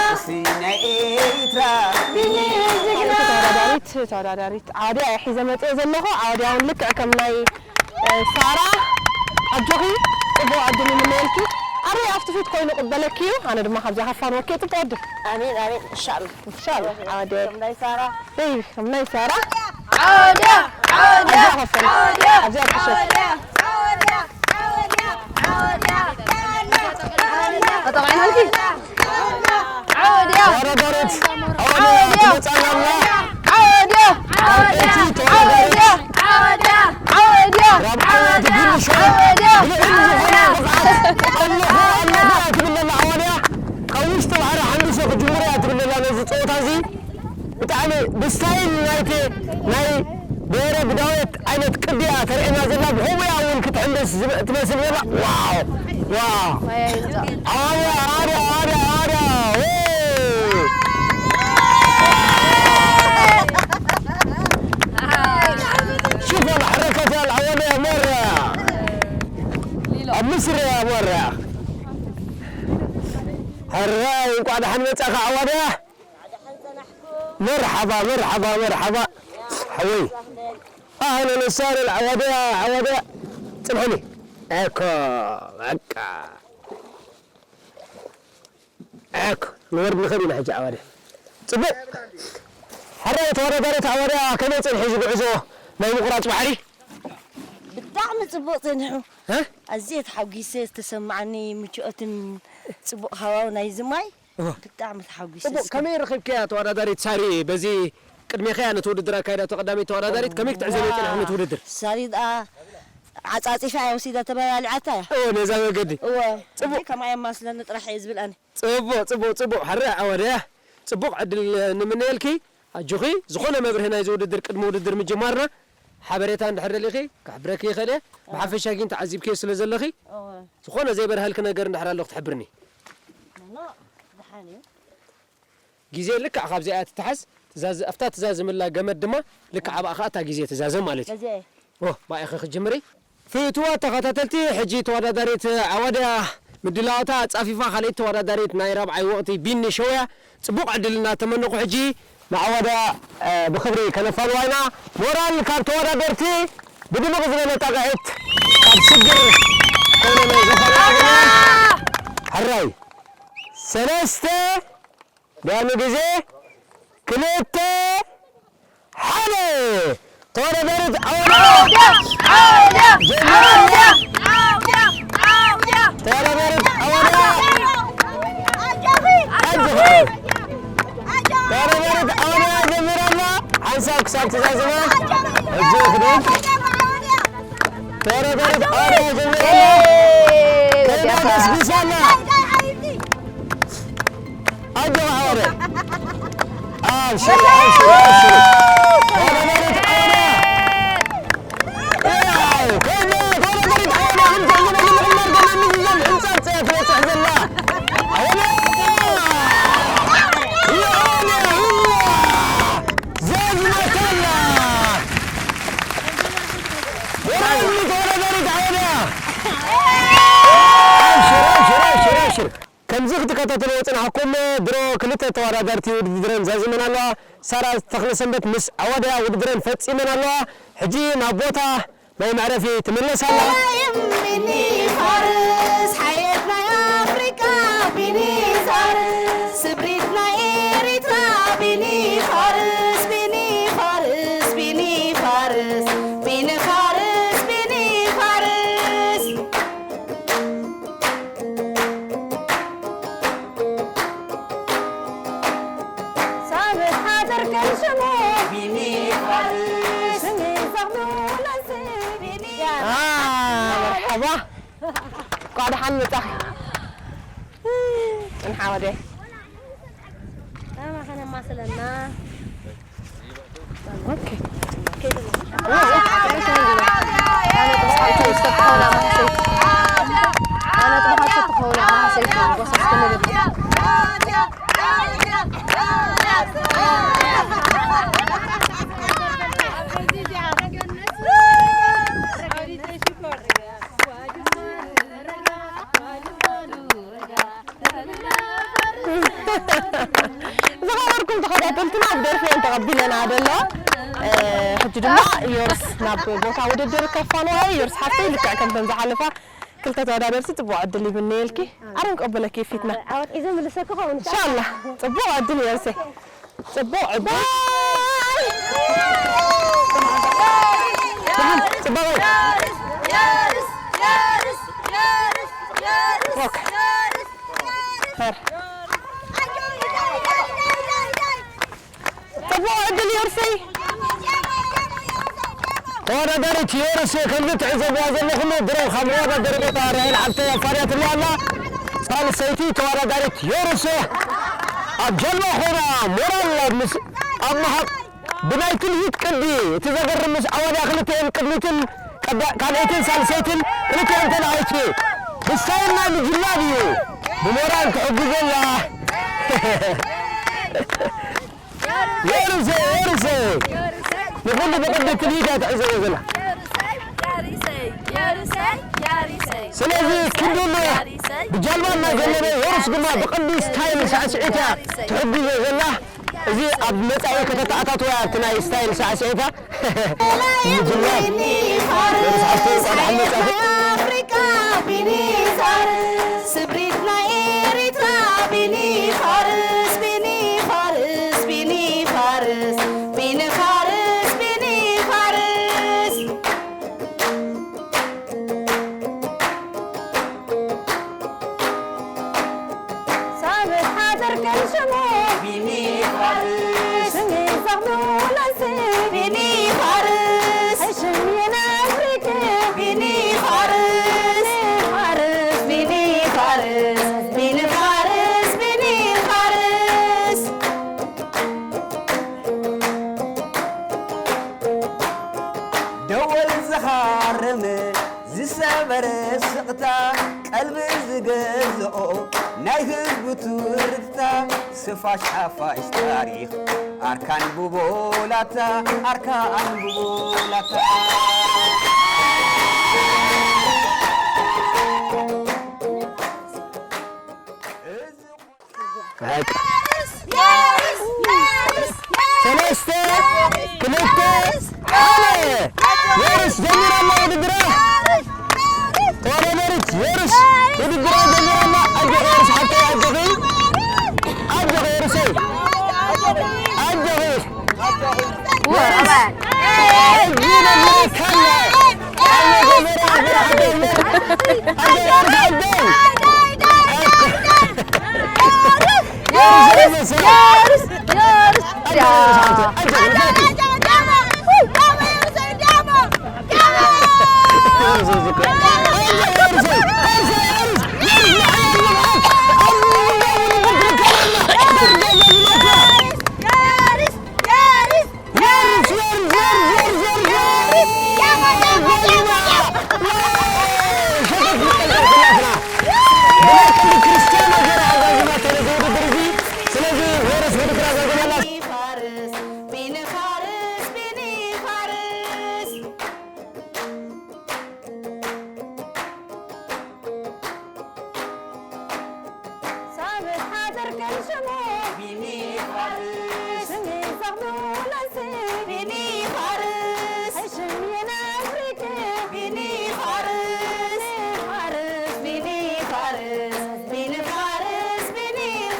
ንጉሲ ናይ ኤርትራ ቢኒ ጅግና። ተወዳዳሪት፣ ተወዳዳሪት ዓዋድያ እየ ሒዘ መፅእ ዘለኹ። ዓዋድያ እውን ልክዕ ከም ናይ፣ እ፣ ሳራ ኣጆኺ፣ ፅቡቕ ዕድል ይምነየልኪ። ኣበይ ኣብቲ ፊት ኮይኑ ቅበለኪ እዩ። ኣነ ድማ ካብዚኣ ከፋንወኪ እየ። ፅቡቕ ዕድል። ኣሜን፣ ኣሜን። ኢንሻላህ። ኢንሻላህ። ዓዋድያ። ከም ናይ ሳራ። እይ፣ ከም ናይ ሳራ። ዓዋድያ፣ ዓዋድያ፣ ኣብዚኣ ከፈል። ዓዋድያ፣ ኣብዚኣ ትሕሸት። ዓዋድያ፣ ዓዋድያ፣ ዓዋድያ፣ ዓዋድያ። ተጠቒዕናልኪ። ዓወድያ። ተወዳዳሪት ዓወድያ ዓወድያ። ትመጻና ኣላ። ዓወድያ። ካልኣይቲ ተወዳዳሪት ዓወድያ። ዓወድያ። ራብዓይቲ ዓወድያ። ቢኒ ሾው ዓወድያ። ብልዕሊ ዝኾነ ብቕዓት ኣለኹ፣ ኣለኹ እያ ትብል ዘላ ዓወድያ። ካብ ውሽጢ ባሕሪ ሓንቢሰ ክጅምሮ እያ ትብል ዘላ ነዚ ጸወታ እዚ። ብጣዕሚ ብስታይል ናይቲ ናይ ብሄረ ብዳውየት ዓይነት ቅዲ እያ ተርእየና ዘላ። ብኸምኡ እያ እውን ክትሕንብስ ዝብ-፣ ትመስል ዘላ። ዋው! ዋው! ኣዋርያ፣ ኣዋርያ፣ ኣዋርያ፣ ኣዋርያ! ዎ! شوف الحركة يا العوالي يا مرة. ኣብ ምስሪ እያ መራ። ሕራይ፣ እንቋዕ ደሓን መጻኻ ኣዋርያ። መርሓባ፣ መርሓባ፣ መርሓባ። ኣወይ ኣህለን ወሳህለን ዓዋድያ ዓዋድያ ጽንሕኒ እኮ በቃ እኮ ንወርድ ንኽእል ኢና ሕጂ ዓዋድያ ጽቡቕ ሕራይ ተወዳዳሪት ዓዋድያ ከመይ ጸንሑ እዚ ጉዕዞ ናይ ምቑራጽ ባሕሪ ብጣዕሚ ጽቡቕ ጸኒሑ እ ኣዝየ ተሓጒሰ ዝተሰማዓኒ ምችኦትን ጽቡቕ ሃዋው ናይዚ ማይ ብጣዕሚ ተሓጒሰ ጽቡቕ ከመይ ረኺብክያ ተወዳዳሪት ሳሪ በዚ ቅድሜኽያ ነቲ ውድድር ኣካይዳቶ ቀዳመይቲ ተወዳዳሪት ከመይ ክትዕዘብዮ ጸኒሕኺ ነቲ ውድድር ሳሪ ደኣ ዓጻጺፋ እያ ወሲዳ ተበላሊዓታ እያ እወ ነዛ መገዲ እወ ጽቡቕ ከማይ ኣማስለኒ ጥራሕ እየ ዝብል ኣነ ጽቡቕ ጽቡቕ ጽቡቕ ሕራይ ዓወት እያ ጽቡቕ ዕድል ንምነየልኪ ኣጆኺ ዝኾነ መብርሂ ናይዚ ውድድር ቅድሚ ውድድር ምጅማርና ሓበሬታ እንድሕር ደሊኺ ክሕብረኪ ይኽእል እየ ብሓፈሻ ግን ተዓዚብክዮ ስለ ዘለኺ ዝኾነ ዘይበርሃልኪ ነገር እንድሕር ኣሎ ክትሕብርኒ ደሓን እዩ ግዜ ልክዕ ካብዚኣ ትትሓዝ ትዛዝ ኣብታ ትዛዝምላ ገመድ ድማ ልክዕ ኣብኣ ከዓ እታ ግዜ ትዛዘም ማለት እዩ በዚኣ እየ ኦ ባኢኺ ክጅምሪ ፍትዋ ተኸታተልቲ ሕጂ ተወዳዳሪት ዓዋድያ ምድላዋታ ኣጻፊፋ ካልኣይቲ ተወዳዳሪት ናይ ራብዓይ ወቕቲ ቢኒ ሸውያ ጽቡቕ ዕድል እናተመነኹ ሕጂ ንዓዋድያ ብኽብሪ ከነፋንዋ ኢና ሞራል ካብ ተወዳደርቲ ብድምቕ ዝበለ ጣቕዒት ካብ ስግር ኮይነ ናይ ዘፋንዋ ዘለና ሕራይ ሰለስተ ዳኒ ግዜ ክልተ ሓደ ተወዳዳሪት ኣወዳ ተወዳዳሪት ኣወዳ ተወዳዳሪት ኣወዳ ጀሚራ ኣላ ሓንሳብ ክሳብ ትዛዝመ ሕጂ ክድውል ተወዳዳሪት ኣወዳ ጀሚራ ኣላ ከይዳ ገስጊሳ ኣላ ኣጆኻ ሓወረ ኣብሽር ኣብሽር ኣብሽር ተወዳዳሪት ዓወዳ ተወዳዳሪት ዓወዳ ከምቲ ዝበለ ንምቕማር ገና ምዝዛም ሕንጻጽ እያ ትበጽሕ ዘላ ዓወዳ ዓወዳ ዘዝመተላ ወራይኒ ተወዳዳሪት ዓወዳ ኣብሽር ኣብሽር ኣብሽር ኣብሽር ከምዚ ክትከታተልዎ ዝጸናሕኩም ድሮ ክልተ ተወዳደርቲ ውድድረን ዛዚመን ኣለዋ። ሳራ ተኽለሰንበት ምስ ዓዋድያ ውድድረን ፈጺመን ኣለዋ። ሕጂ ናብ ቦታ ናይ መዕረፊ ትምለስ ኣላ። ቢኒ ፋርስ ሓየት ናይ ኣፍሪቃ ቢኒ ፋርስ ስብሪት ናይ ኤሪትራ ቢኒ ፋርስ ቢኒ ፋርስ ቢኒ ፋርስ ቢኒ ፋርስ ቢኒ ፋርስ መርሓባ እንኳዕ ደሓን መጻኺ ጽንሓ ወደ ከነማስለና ዝኸበርኩም ተኸታተልትና ብደርፊ እየን ተቐቢለና ደለዋ ሕጂ ድማ ዮርስ ናብ ቦታ ውድድር ከፋንዋ እየ ዮርስ ሓፍተይ ልክዕ ከምተን ዝሓለፋ ክልተ ተወዳደርቲ ጽቡቕ ዕድል ይምነየልኪ ኣረ ንቀበለኪ ፊትና ዓወት ሒዘ ምልሰኪ ኸውን ኢንሻኣላ ጽቡቕ ዕድል ዮርሰይ ጽቡቕ ዕድል ጽቡቕ ጽቡቕ ዕድል ዮርሰይ ተወዳዳሪት ዮርስ ከምዚ ትዕዘብዋ ዘለኹም ድሮ ካብ መወዳደሪ ቦታ ራሄል ሓፍተይ ኣፋንያትኒ ኣላ ሳልሰይቲ ተወዳዳሪት ዮርስ ኣብ ጀልባ ኮይና ሞራል ኣብ ምስ ኣብ ምሃብ ብናይ ትልሂት ቅዲ እቲ ዘገርም ምስ ዓዋድያ ክልቲኤን ቅድሚትን ካልኣይትን ሳልሰይትን ክልቲኤን ተላሃይቲ ብስታይል ናይ ምጅላብ እዩ ብሞራል ትሕጉዘላ የሩሴ የሩሴ ንኹሉ ብቕዲ ትልሂት እያ ትሕዘዎ ዘላ ስለዚ ክንዲ ኣሎ ብጃልባ እናገለበ የሩስ ድማ ብቕዲ ስታይል ሳዕስዒት እያ ትሕጉዞ ዘላ እዚ ኣብ መጻኢ ከተተኣታትዋ ኣብቲ ናይ ስታይል ሳዕስዒታ ምጅማር። ዮርስ ሓፍተይ፣ እንኳዕ ደሓን መጻእኪ። ኣፍሪቃ ቢኒ ፋርስ፣ ስብሪት ናይ ኤሪትራ ቢኒ ፋርስ፣ ቢኒ ፋርስ፣ ቢኒ ፋርስ፣ ቢኒ ፋርስ፣ ቢኒ ፋርስ። ሳብት ሓዘር ከም ሽሙ ቢኒ ፋርስ። ሽም ይዘኽሙ ለንሲ ቢኒ ፋርስ። ሕሽም የናፍሪክ ቢኒ ፋርስ። ፋርስ ቢኒ ፋርስ። ቢኒ ፋርስ ቢኒ ፋርስ። ደወል ዝኻርም ዝሰበረ ስቕታ፣ ቀልቢ ዝገዝኦ ናይ ህዝቡ ትርታ፣ ስፋሽ ሓፋሽ ታሪኽ ኣርካን ብቦላታ፣ ኣርካን ብቦላታ። በቃ። ሰለስተ፣ ክልተ፣ ሓደ። ዮርስ ጀሚራ ኣላ ውድድራ። ተወዳዳሪት ዮርስ ውድድራ ጀሚራ ኣላ። ኣጆኺ ዮርስ ሓፍተይ፣ ኣጆኺ። ኣጆኺ ዮርሰይ። ኣጆኺ።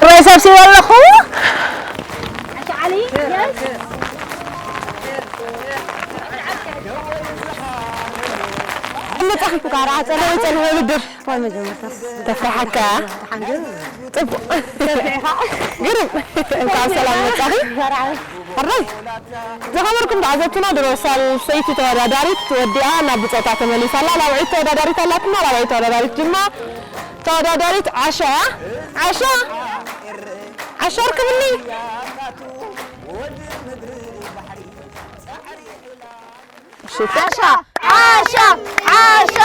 ራይ ሰብሲበ ኣለኹ። መጻኺ እኮ ቃራ ጸለወ ጸለወ ውድድር። ዋይ መጀመርታስ። ተፍርሓካ። ጽቡቕ። ግርም። እንኳን ሰላም መጻኺ። ሕራይ። ዝኸበርኩም ተዓዘብትና፣ ድሮ ሳልሰይቲ ተወዳዳሪት ወዲኣ ናብ ብጾታ ተመሊሳ ኣላ። ራብዐይቲ ተወዳዳሪት ኣላትና። ራብዐይቲ ተወዳዳሪት ድማ ተወዳዳሪት ዓሻ እያ። ዓሻ፣ ዓሻ ርክብኒ። እሺ፣ ዓሻ፣ ዓሻ፣ ዓሻ።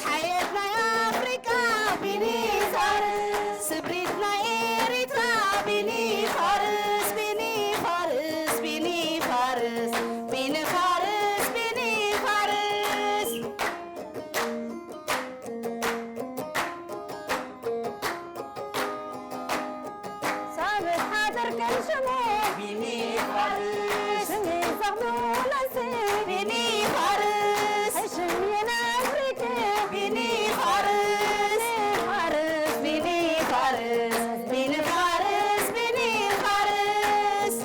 ሓየት ናይ ኣፍሪቃ ቢኒ ፋርስ፣ ስብሪት ናይ ኤሪትራ ቢኒ ፋርስ፣ ቢኒ ፋርስ፣ ቢኒ ፋርስ፣ ቢኒ ፋርስ፣ ቢኒ ፋርስ። ሳብት ሓዘር ከም ሽሙ ቢኒ ፋርስ። ሽም ይዘኽሙ ለንሲ ቢኒ ፋርስ። ሕሽም የናፍሪክ ቢኒ ፋርስ። ፋርስ ቢኒ ፋርስ። ቢኒ ፋርስ ቢኒ ፋርስ።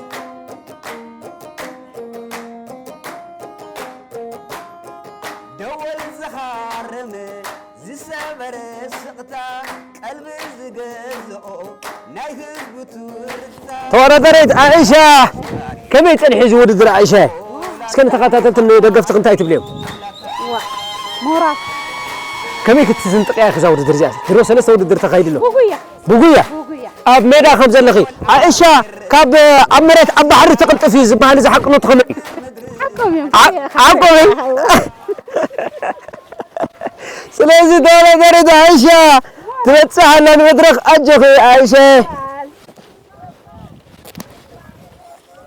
ደወል ዝኻርም ዝሰበረ ስቕታ ቀልቢ ዝገዝኦ ናይ ህዝቡ ትርታ። ተወዳዳሪት ዓኢሻ፣ ከመይ ጸኒሑ እዚ ውድድር ዓኢሻ? እስከ ንተኸታተልትን ንደገፍትኽን እንታይ ትብልዮም? ዋ፣ ሞራል። ከመይ ክትስንጥቕያ ኢኺ እዛ ውድድር እዚኣ? ድሮ ሰለስተ ውድድር ተኻይዱ ኣሎ። ብጉያ። ብጉያ? ብጉያ። ኣብ ሜዳ ከም ዘለኺ። ዓኢሻ፣ ካብ ኣብ መሬት ኣብ ባሕሪ ትቕልጥፍ እዩ ዝበሃል እዚ ሓቅነቱ ከመይ እዩ? ዓቆብ እዮም። ዓ-፣ ዓቆብ እዩ። ስለዚ ተወዳዳሪት ዓኢሻ ትበጽሕ ኣላ ንመድረኽ። ኣጆኺ ዓኢሻ።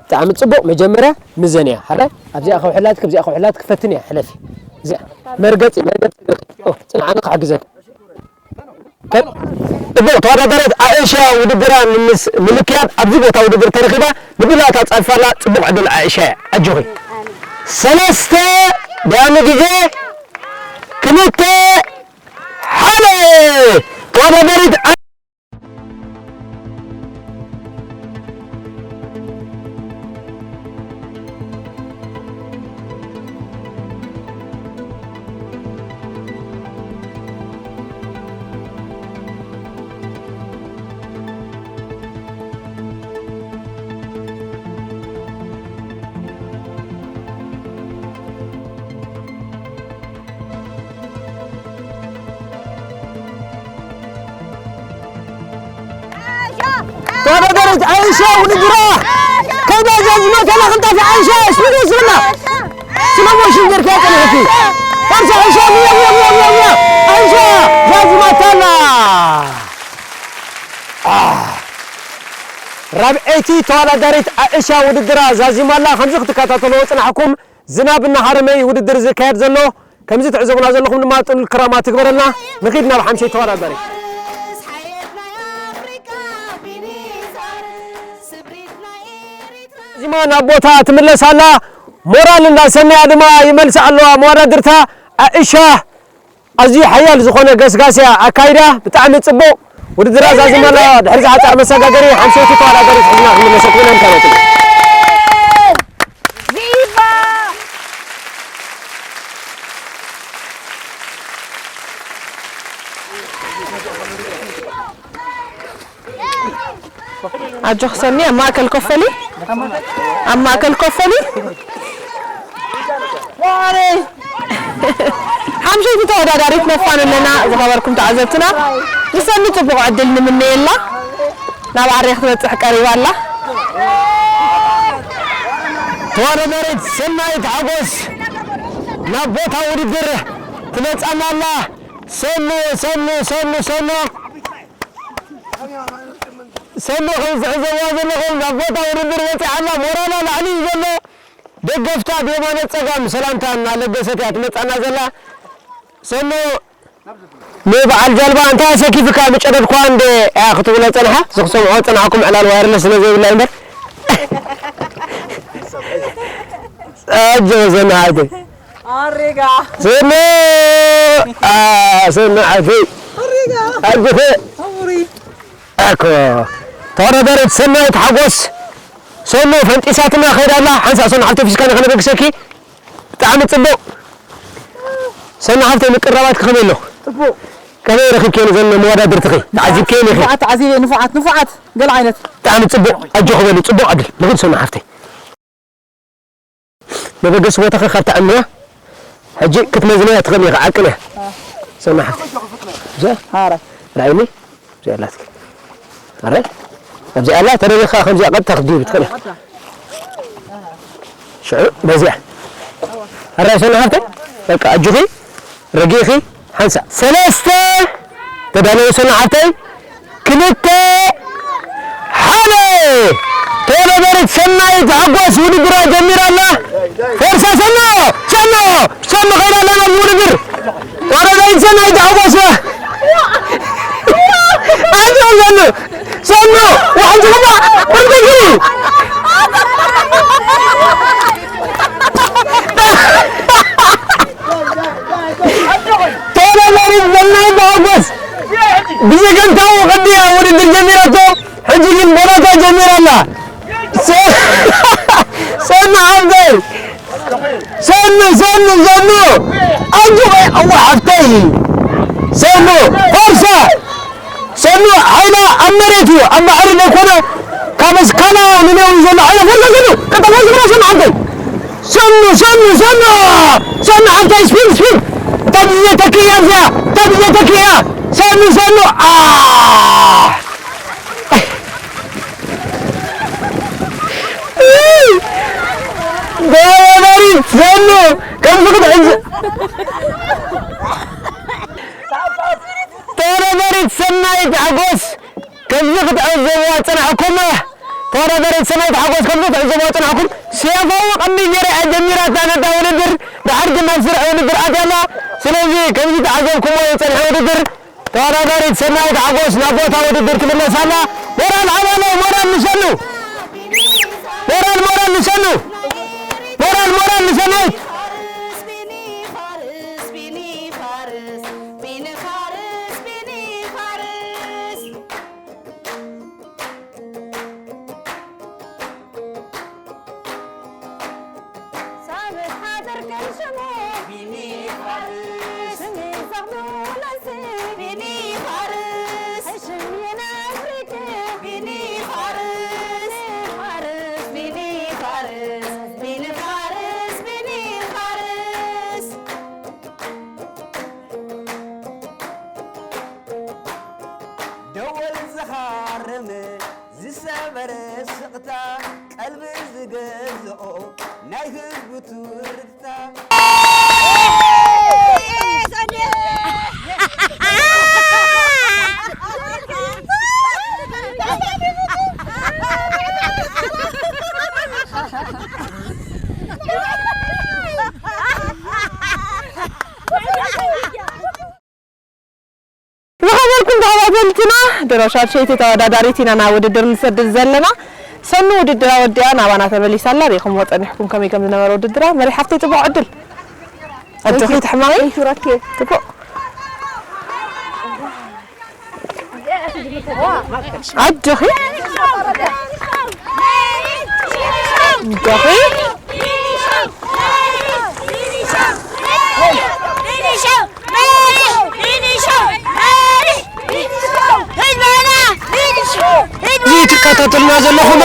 ብጣዕሚ ጽቡቕ። መጀመርያ ምዘንያ። ሓደ ኣብዚኣ ከውሕላትኪ፣ ኣብዚኣ ከውሕላትኪ ፈትንያ። ሕለፊ። እዚኣ መርገጺ፣ መርገጺ። ኦ፣ ጽንዓኒ ክሕግዘኪ። ከ-፣ ጽቡቕ፣ ተወዳዳሪት ኣእሻ ውድድራ ንምስ-፣ ንምክያድ ኣብዚ ቦታ ውድድር ተረኺባ ምድላዋት ኣጻፊፋ ኣላ። ጽቡቕ ዕድል ኣእሻ፣ ኣጆኺ። ሰለስተ፣ ዳያኑ ግዜ፣ ክልተ፣ ሓደ። ተወዳዳሪት ተወዳዳሪት ኣይሻ ውድድራ ከይዳ ዛዚማታ ኣላ። ቅልጣፊ ኣይሻ ስፒድ ወስድና። ስለ ሞሽን ጌርካ ጸኒሕኪ። ፈርሳ ኣይሻ፣ ጉያ፣ ጉያ፣ ጉያ፣ ጉያ፣ ጉያ። ኣይሻ ዛዚማታ ኣላ። ራብዐይቲ ተወዳዳሪት ኣእሻ ውድድራ ዛዚማ ኣላ። ከምዚ ክትከታተልዎ ጽናሕኩም፣ ዝናብ እናሃረመ እዩ ውድድር ዝካየድ ዘሎ። ከምዚ ትዕዘቡና ዘለኹም ድማ ጥሉል ክራማት ትግበረልና። ንኺድ ናብ ሓምሸይ ተወዳዳሪ። ዛዚማ ናብ ቦታ ትምለስ ኣላ። ሞራል እንዳሰመያ ድማ ይመልሳ ኣለዋ መወዳድርታ። ኣእሻ ኣዝዩ ሓያል ዝኾነ ገስጋስ እያ ኣካይዳ። ብጣዕሚ ጽቡቕ ውድድር ኣዛዚማ ኣላ። ድሕሪ ዝሓጻር መሰጋገሪ ሓምሸይቲ ተወዳዳሪት ሒዝና ክንመለሰኩም ኢና። እንታይ ነጥቢ? ቪቫ! ኣጆኺ ሰኒ፣ ኣብ ማእከል ኮፍ በሊ። ኣብ ማእከል ኮፍ በሊ። ሓምሸይቲ ተወዳዳሪት ነፋንለና ዝኸበርኩም ተዓዘብትና። ንሰኒ ጽቡቕ ዕድል ንምነየላ። ናብ ኣሬ ክትበጽሕ ቀሪባ ኣላ። ተወዳዳሪት ሰናይት ሓጎስ ናብ ቦታ ውድድር ትመጻና ኣላ። ሰኑ፣ ሰኑ፣ ሰኑ፣ ሰኑ። ሰኑ፣ ከም ዝዕዘብዋ ዘለኹም ናብ ቦታ ውድድር በጺሓ ኣላ። ሞራላ ላዕሊ እዩ ዘሎ። ደገፍታ ብየማነ ጸጋም ሰላምታ እናለገሰት እያ ትመጻና ዘላ። ሰኑ፣ ንበዓል ጃልባ እንታይ ኣሰኪፍካ? ምጨደድኳ እንደ እያ ክትብሎ ጸንሓ። ዝኽሰምዖ ጸናሕኩም ዕላል ዋየርለስ ስለ ዘይብላ እምበር። ኣጆ ሰኑ ሓወይ። ኣሪጋ። ሰኑ፣ ኣ፣ ሰኑ ሓወይ። ኣሪጋ። ኣጆኺ። ኣውሪ። ኣኮ። ተወዳዳሪት ሰናይት ሓጎስ። ሰኑ ፈንጢሳትና ከይዳ ኣላ። ሓንሳእ ሰኑ ሓፍተይ ፊስካ ንኸነበግሰኪ። ብጣዕሚ ጽቡቕ። ሰኑ ሓፍተይ ምቅርራባትኪ ከመይ ኣሎ? ጽቡቕ። ከመይ ረኺብክየን እዘን መወዳድርትኺ? ተዓዚብክየን ኢኺ? ንፉዓት ተዓዚበ፣ ንፉዓት፣ ንፉዓት። ገለ ዓይነት። ብጣዕሚ ጽቡቕ። ኣጆኺ በሊ። ጽቡቕ ዕድል። ንኺድ ሰኑ ሓፍተይ። መበገሲ ቦታኺ ካብ ትዕምዋ ሕጂ ክትመዝንያ ትኽእሊ ኢኺ፣ ዓቅን እያ። ሰና ሓፍቲ። እዛ? ኣረ። ርኣይኒ። እዚኣ ኣላትኪ። ኣረ? ኣብዚኣ ኣላ፣ ተደቢኻ ከምዚኣ ቀጥታ ክትድይቢ ትኽእሊ ኢኺ። ሽዑ በዚኣ። ኣረ ሰና ሓፍቲ? በቃ ኣጆኺ። ረጊእኺ ሓንሳእ ሰለስተ ተዳለዉ ሰና ሓፍተይ ክልተ ሓደ ተወዳዳሪት ሰናይት ሓጎስ ውድድራ ጀሚራ ኣላ። ፈርሳ ሰኖ ሰኖ ሰኖ ከይዳ ኣላ ናብ ውድድር ተወዳዳሪት ሰናይት ሓጎስ ኣጆ ሰኖ ሰኖ ዋሕዚ ግባ እርግግሪ ተወዳዳሪት ሰናይት ሓጎስ ብዘገምታዊ ቅዲ እያ ውድድር ጀሚራቶ። ሕጂ ግን ቦላታ ጀሚራ ኣላ። ሰ-፣ ሰኑ ሓፍተይ። ሰኑ፣ ሰኑ፣ ሰኑ። ኣጆኺ፣ እወ ሓፍተይ። ሰኑ፣ ፈርሳ። ሰኑ፣ ሓይላ ኣብ መሬት እዩ፣ ኣብ ባሕሪ ዘይኮነ፣ ካብ ኣስካላ ንነዊ ዘሎ ሓይላ ፈርሳ ሰኑ። ቀጠል ሓይላ ሰኑ ሓፍተይ። ሰኑ፣ ሰኑ፣ ሰኑ! ሰኑ፣ ሓፍተይ፣ ስፒድ፣ ስፒድ! እታ ግዜ ተኪእያ እዚኣ፣ እታ ግዜ ተኪእያ! ሰኑ፣ ሰኑ! ኣ! ተወዳዳሪት ሰኑ፣ ከምዚ ክትሕዝ-፣ ተወዳዳሪት ሰናይት ሓጎስ፣ ከምዚ ክትዕዘብዋ ዝጸናሕኩም፣ ተወዳዳሪት ሰናይት ሓጎስ ከምዚ ክትዕዘብዋ ዝጸናሕኩም፣ ሴፋዊ ቅድሚ ገይራ እያ ጀሚራታ ነታ ውድድር፣ ድሓር ግን ናብ ስሩዕ ውድድር ኣትያ ኣላ። ስለዚ ከምዚ ተዓዘብኩሞ ዝጸንሐ ውድድር፣ ተወዳዳሪት ሰናይት ሓጎስ ናብ ቦታ ውድድር ትምለስ ኣላ። ሞራል ሓባላይ፣ ሞራል ንሰኑ። ሞራል፣ ሞራል ንሰኑ። ሞራል፣ ሞራል ንሰናይት። ደወል ዝኻረመ ዝሰበረ ስቕታ፣ ቀልቢ ዝገዝኦ ናይ ህዝቡ ትርታ። ዝኸበርኩም ተኸታተልትና፣ ድሮ ሻድሸይቲ ተወዳዳሪት ኢና ናብ ውድድር ንሰድድ ዘለና። ሰኑ ውድድራ ወዲኣ ናባና ተመሊሳ ኣላ። ርኢኹምዎ ጸኒሕኩም ከመይ ከም ዝነበረ ውድድራ። መሪሕ ሓፍተይ፣ ጽቡቕ ዕድል። ኣጆኺ፣ ትሕመቒ። ይሽረኪ። ጽቡቕ። ኣጆኺ። ኣጆኺ። እዚ ትከታተሉና ዘለኹም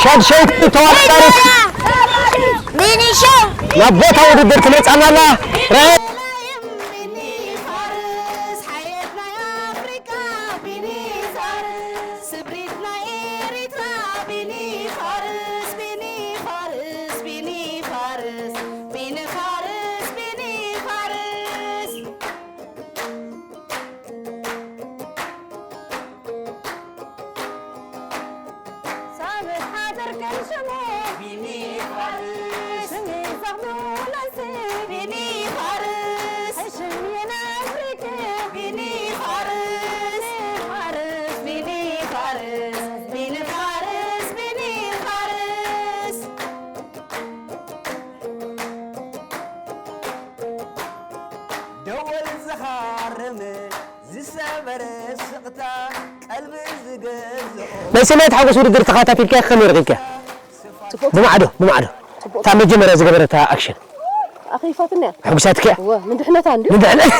ሻድሸይቲ ተወዳዳሪት ናብ ቦታ ውድድር ትመጻና ኣላ። ራእይ ደወል ዝኻረመ ዝሰበረ ስቕታ ቀልቢ ዝገዝኦ። ናይ ሰናይት ሓጎስ ውድድር ተኸታቲልካ ከመይ ረኺብካ? ጽቡቕ። ብማዕዶ፣ ብማዕዶ። ጽቡቕ። እታ መጀመርያ ዝገበረታ ኣክሽን። ኣኺፋትኒ እያ። ሕጉሳትኪ እያ? እወ፣ ንድሕነታ እንድዩ። ንድሕነ-፣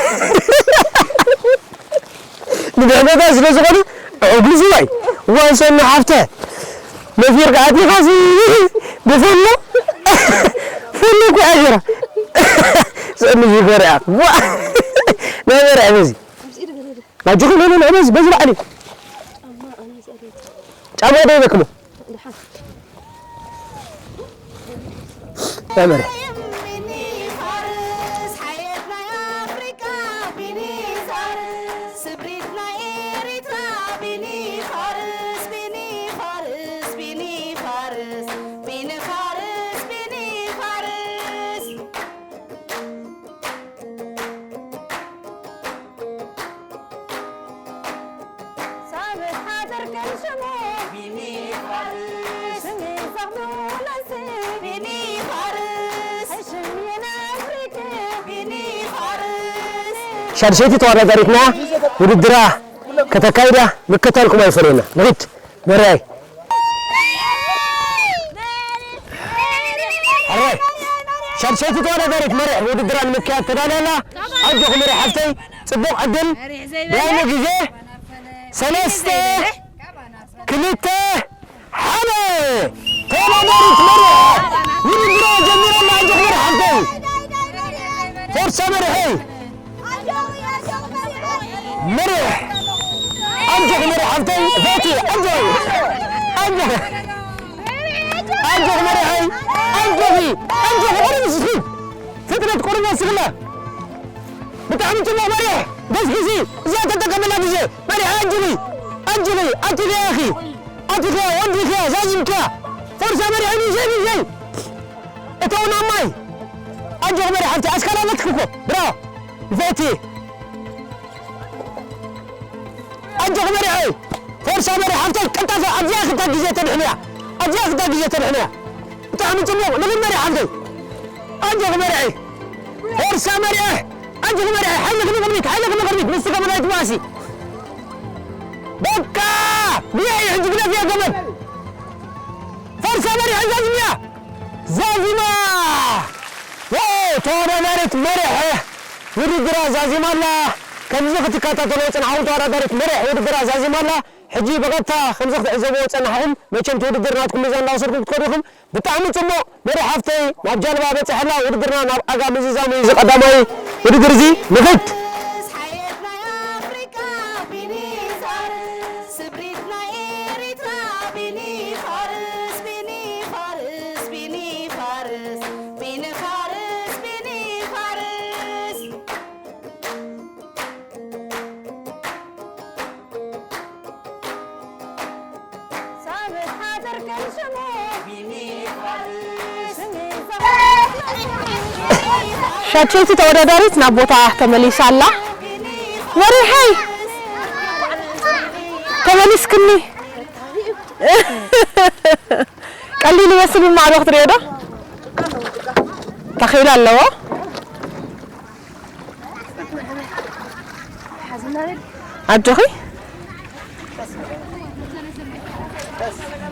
ንድሕነታ ስለ ዝኾነ ሕጉስ እያ። እዋ ሰኑ ሓፍተ፣ ነፊርካ ኣቲኻሲ ብፈሎ፣ ፈሎ እኮ እያ ገይራ። ሰኑ ይገርያ። ዋ፣ ናይ በርዐ በዚ። ኣጆኺ፣ ሎ፣ ሎ፣ ሎ፣ በዚ፣ በዚ ላዕሊ። ጫማ ዶ ይበክሞ? መመርያ። ሻድሸይቲ ተወዳዳሪትና ውድድራ ከተካይዳ ምክታልኩም ኣይፈለየና። ንኺድ መርያይ። ኣራይ። ሻድሸይቲ ተወዳዳሪት መርያ ውድድራ ንምክያድ ተዳልያ ኣላ። ኣጆኹ መርያ ሓፍተይ፣ ጽቡቕ ዕድል። ደያኑ ግዜ ሰለስተ፣ ክልተ፣ ሓደ። ተወዳዳሪት መርያ ውድድራ ጀሚራ ኣላ። ኣጆኹ መርያ ሓፍተይ። ፎርሳ መርያ፣ ሄይ። መርያ። ኣጆኺ መርያ ሓፍተይ፣ ፈቲ፣ ኣጆኺ። ኣጆኺ። ኣጆኺ መርያ፣ ሄይ። ኣጆኺ። ኣጆኺ። ቁሩብ እስኪ። ፍጥነት ቁሩብ ወስኽላ። ብጣዕሚ ጽቡቕ መሪሕ፣ ገስግሲ፣ እዚኣ ተጠቀምላ ግዜ። መሪሕ፣ ኣጅሪ፣ ኣጅሪ፣ ኣቲኽያ ኢኺ፣ ኣቲኽያ፣ ወዲኽያ፣ ዛዚምክያ። ፎርሳ መሪሕ፣ ብዘይ፣ ብዘይ። እተው ናብ ማይ። ኣጆኺ መሪሕ፣ ሓፍቲ፣ ኣስካላ መትክ እኮ። ብራቮ። ዘይቲ ኣጆኺ መሪሐይ፣ ፎርሳ መሪሕ ሓፍተይ፣ ቀልጣፈ ኣብዚኣ ክልተ ግዜ ተድሕንያ፣ ኣብዚኣ ክልተ ግዜ ተድሕንያ። ብጣዕሚ ጽቡቕ፣ ንኺድ መሪሕ ሓፍተይ። ኣጆኺ መሪሐይ፣ ፎርሳ መሪሕ፣ ኣጆኺ መሪሐይ፣ ሓይልኺ ንቕድሚት፣ ሓይልኺ ንቕድሚት፣ ንስኺ ገመድ ኣይትበኣሲ። በቃ፣ ብያ እዩ ሕጂ ግደፍያ ገመድ። ፎርሳ መሪሕ ዛዚምያ። ዛዚማ! ዋው! ተወዳዳሪት መሪሕ ውድድራ ዛዚማ ኣላ። ከምዚ ክትከታተሎ ዝጸናሕኩም ተወዳዳሪት መሪሕ ውድድራ ዛዚማ ኣላ። ሕጂ ብቐጥታ ከምዚ ክትዕዘብዎ ዝጸናሕኩም፣ መቸም እቲ ውድድር ናትኩም ሚዛን እናወሰድኩም ክትከዱ ኢኹም። ብጣዕሚ ጽቡቕ። መሪሕ ሓፍተይ ናብ ጃልባ በጺሐላ። ውድድርና ናብ ዓጋ ምዝዛሙ እዩ እዚ ቀዳማይ ውድድር እዚ። ንኺድ! ሓየት ናይ ኣፍሪቃ ቢኒ ፋርስ፣ ስብሪት ናይ ኤሪትራ ቢኒ ፋርስ፣ ቢኒ ፋርስ፣ ቢኒ ፋርስ፣ ቢኒ ፋርስ፣ ቢኒ ፋርስ። ሳብት ሓደር ከም ሽሙ ቢኒ ፋርስ፣ ሽሙ ሻቸይቲ ተወዳዳሪት ናብ ቦታ ተመሊሳ ኣላ። መሪሐይ ተመሊስክኒ። ቀሊል ይመስል፣ ብማዕዶ ክትሪኦ ዶ? ተኺል ኣለዎ። ኣጆኺ።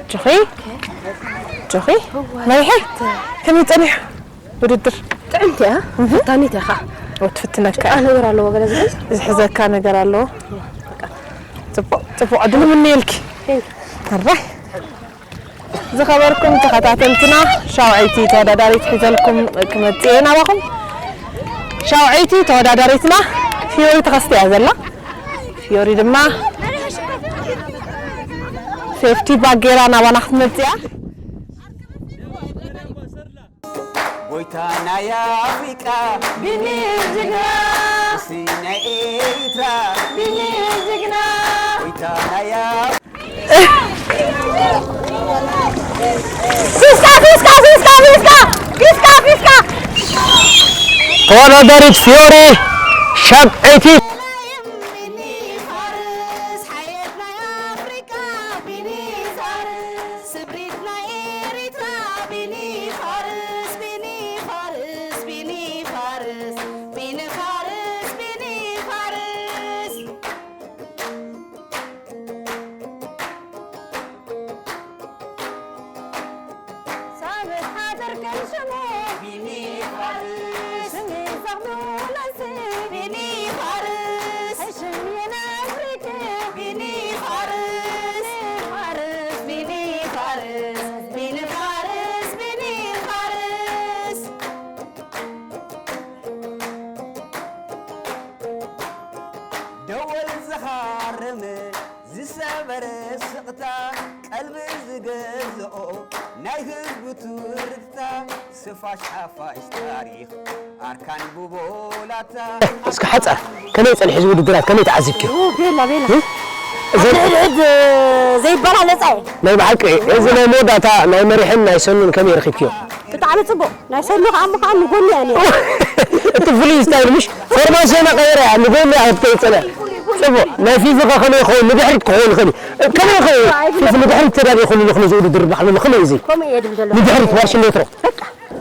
ኣጆኺ። ኣጆኺ። መሪሐይ። ከመይ ጸኒሑ ውድድር? ጥዕምቲ እያ። እህ። ፈታኒት እያ ኸዓ። ትፍትነካ ጭቃ እያ። ነገር ኣለዎ ገለ ዝሕዝ? ዝሕዘካ ነገር ኣለዎ። በቃ። ጽቡቕ፣ ጽቡቕ ዕድል ምንየልኪ። Thank you። ኣራይ። ዝኸበርኩም ተኸታተልትና፣ ሻውዐይቲ ተወዳዳሪት ሒዘልኩም ክመጽእ እየ ናባኹም። ሻውዐይቲ ተወዳዳሪትና ፊዮሪ ተኸስተ እያ ዘላ። ፊዮሪ ድማ ሴፍቲ ባግ ጌራ ናባና ክትመጽእ እያ። ጎይታ ናይ ኣፍሪቃ ቢኒ ጅግና፣ ንጉሲ ናይ ኤሪትራ ቢኒ ጅግና፣ ጎይታ ናይ ኣፍ- ፊስካ፣ ፊስካ፣ ፊስካ፣ ፊስካ፣ ፊስካ፣ ፊስካ። ተወዳዳሪት ፊዮሪ ሻብዐይቲ። ቢኒ ፋርስ፣ ሓየት ናይ ኣፍሪቃ ቢኒ ፋርስ፣ ስብሪት ናይ ኤሪትራ ቢኒ ፋርስ፣ ቢኒ ፋርስ፣ ቢኒ ፋርስ፣ ቢኒ ፋርስ፣ ቢኒ ፋርስ። ሳብት ሓደር ከም ሽሙ ቢኒ ፋርስ፣ ሽም ይዘኽሩ ነሲ ቢኒ ፋርስ፣ ሽም የናፍሪክ ቢኒ ፋርስ፣ ፋርስ፣ ቢኒ ፋርስ፣ ቢኒ ፋርስ፣ ቢኒ ፋርስ። ደወል ዝኻርም ዝሰበረ ስቕታ፣ ቀልቢ ዝገዝኦ ናይ ህዝቡ ትርታ፣ ስፋሽ ሓፋሽ ታሪኽ ኣርካን ብቦላታ። እስኪ ሓጻር፣ ከመይ ጸኒሑ እዚ ውድድራት፣ ከመይ ተዓዚብክዮ? ኡ፣ ቤላ፣ ቤላ። እ? ኣብ እዚ ሕድሕድ ዘይበላለጻ እዩ። ናይ ብሓቂ፣ እዚ ናይ መወዳእታ ናይ መሪሕን ናይ ሰኑን ከመይ ረኺብክዮ? ብጣዕሚ ጽቡቕ። ናይ ሰሉ ከዓ እሞ ከዓ ንጎኒ እያ ነይራ። እቲ ፍሉይ ስታይል ምሽ ፎርማሽና ቀይራ እያ፣ ንጎኒ እያ ትከይድ ጸኒሓ። ጽቡቕ። ናይ ፊፊ ከ ከመይ ይኸውን? ንድሕሪት ክኸውን ይኽእል እዩ። ከመይ ይኽእል? ፊፊ ንድሕሪት ተዳልየ ይኽእል ኣለኹ ነዚ ውድድር ባዕሉ ከመይ እዩ እዚ? ከምኡ እየ ድብል ዘለኹ። ንድሕሪት ዋሽን ሜትሮ። በቃ።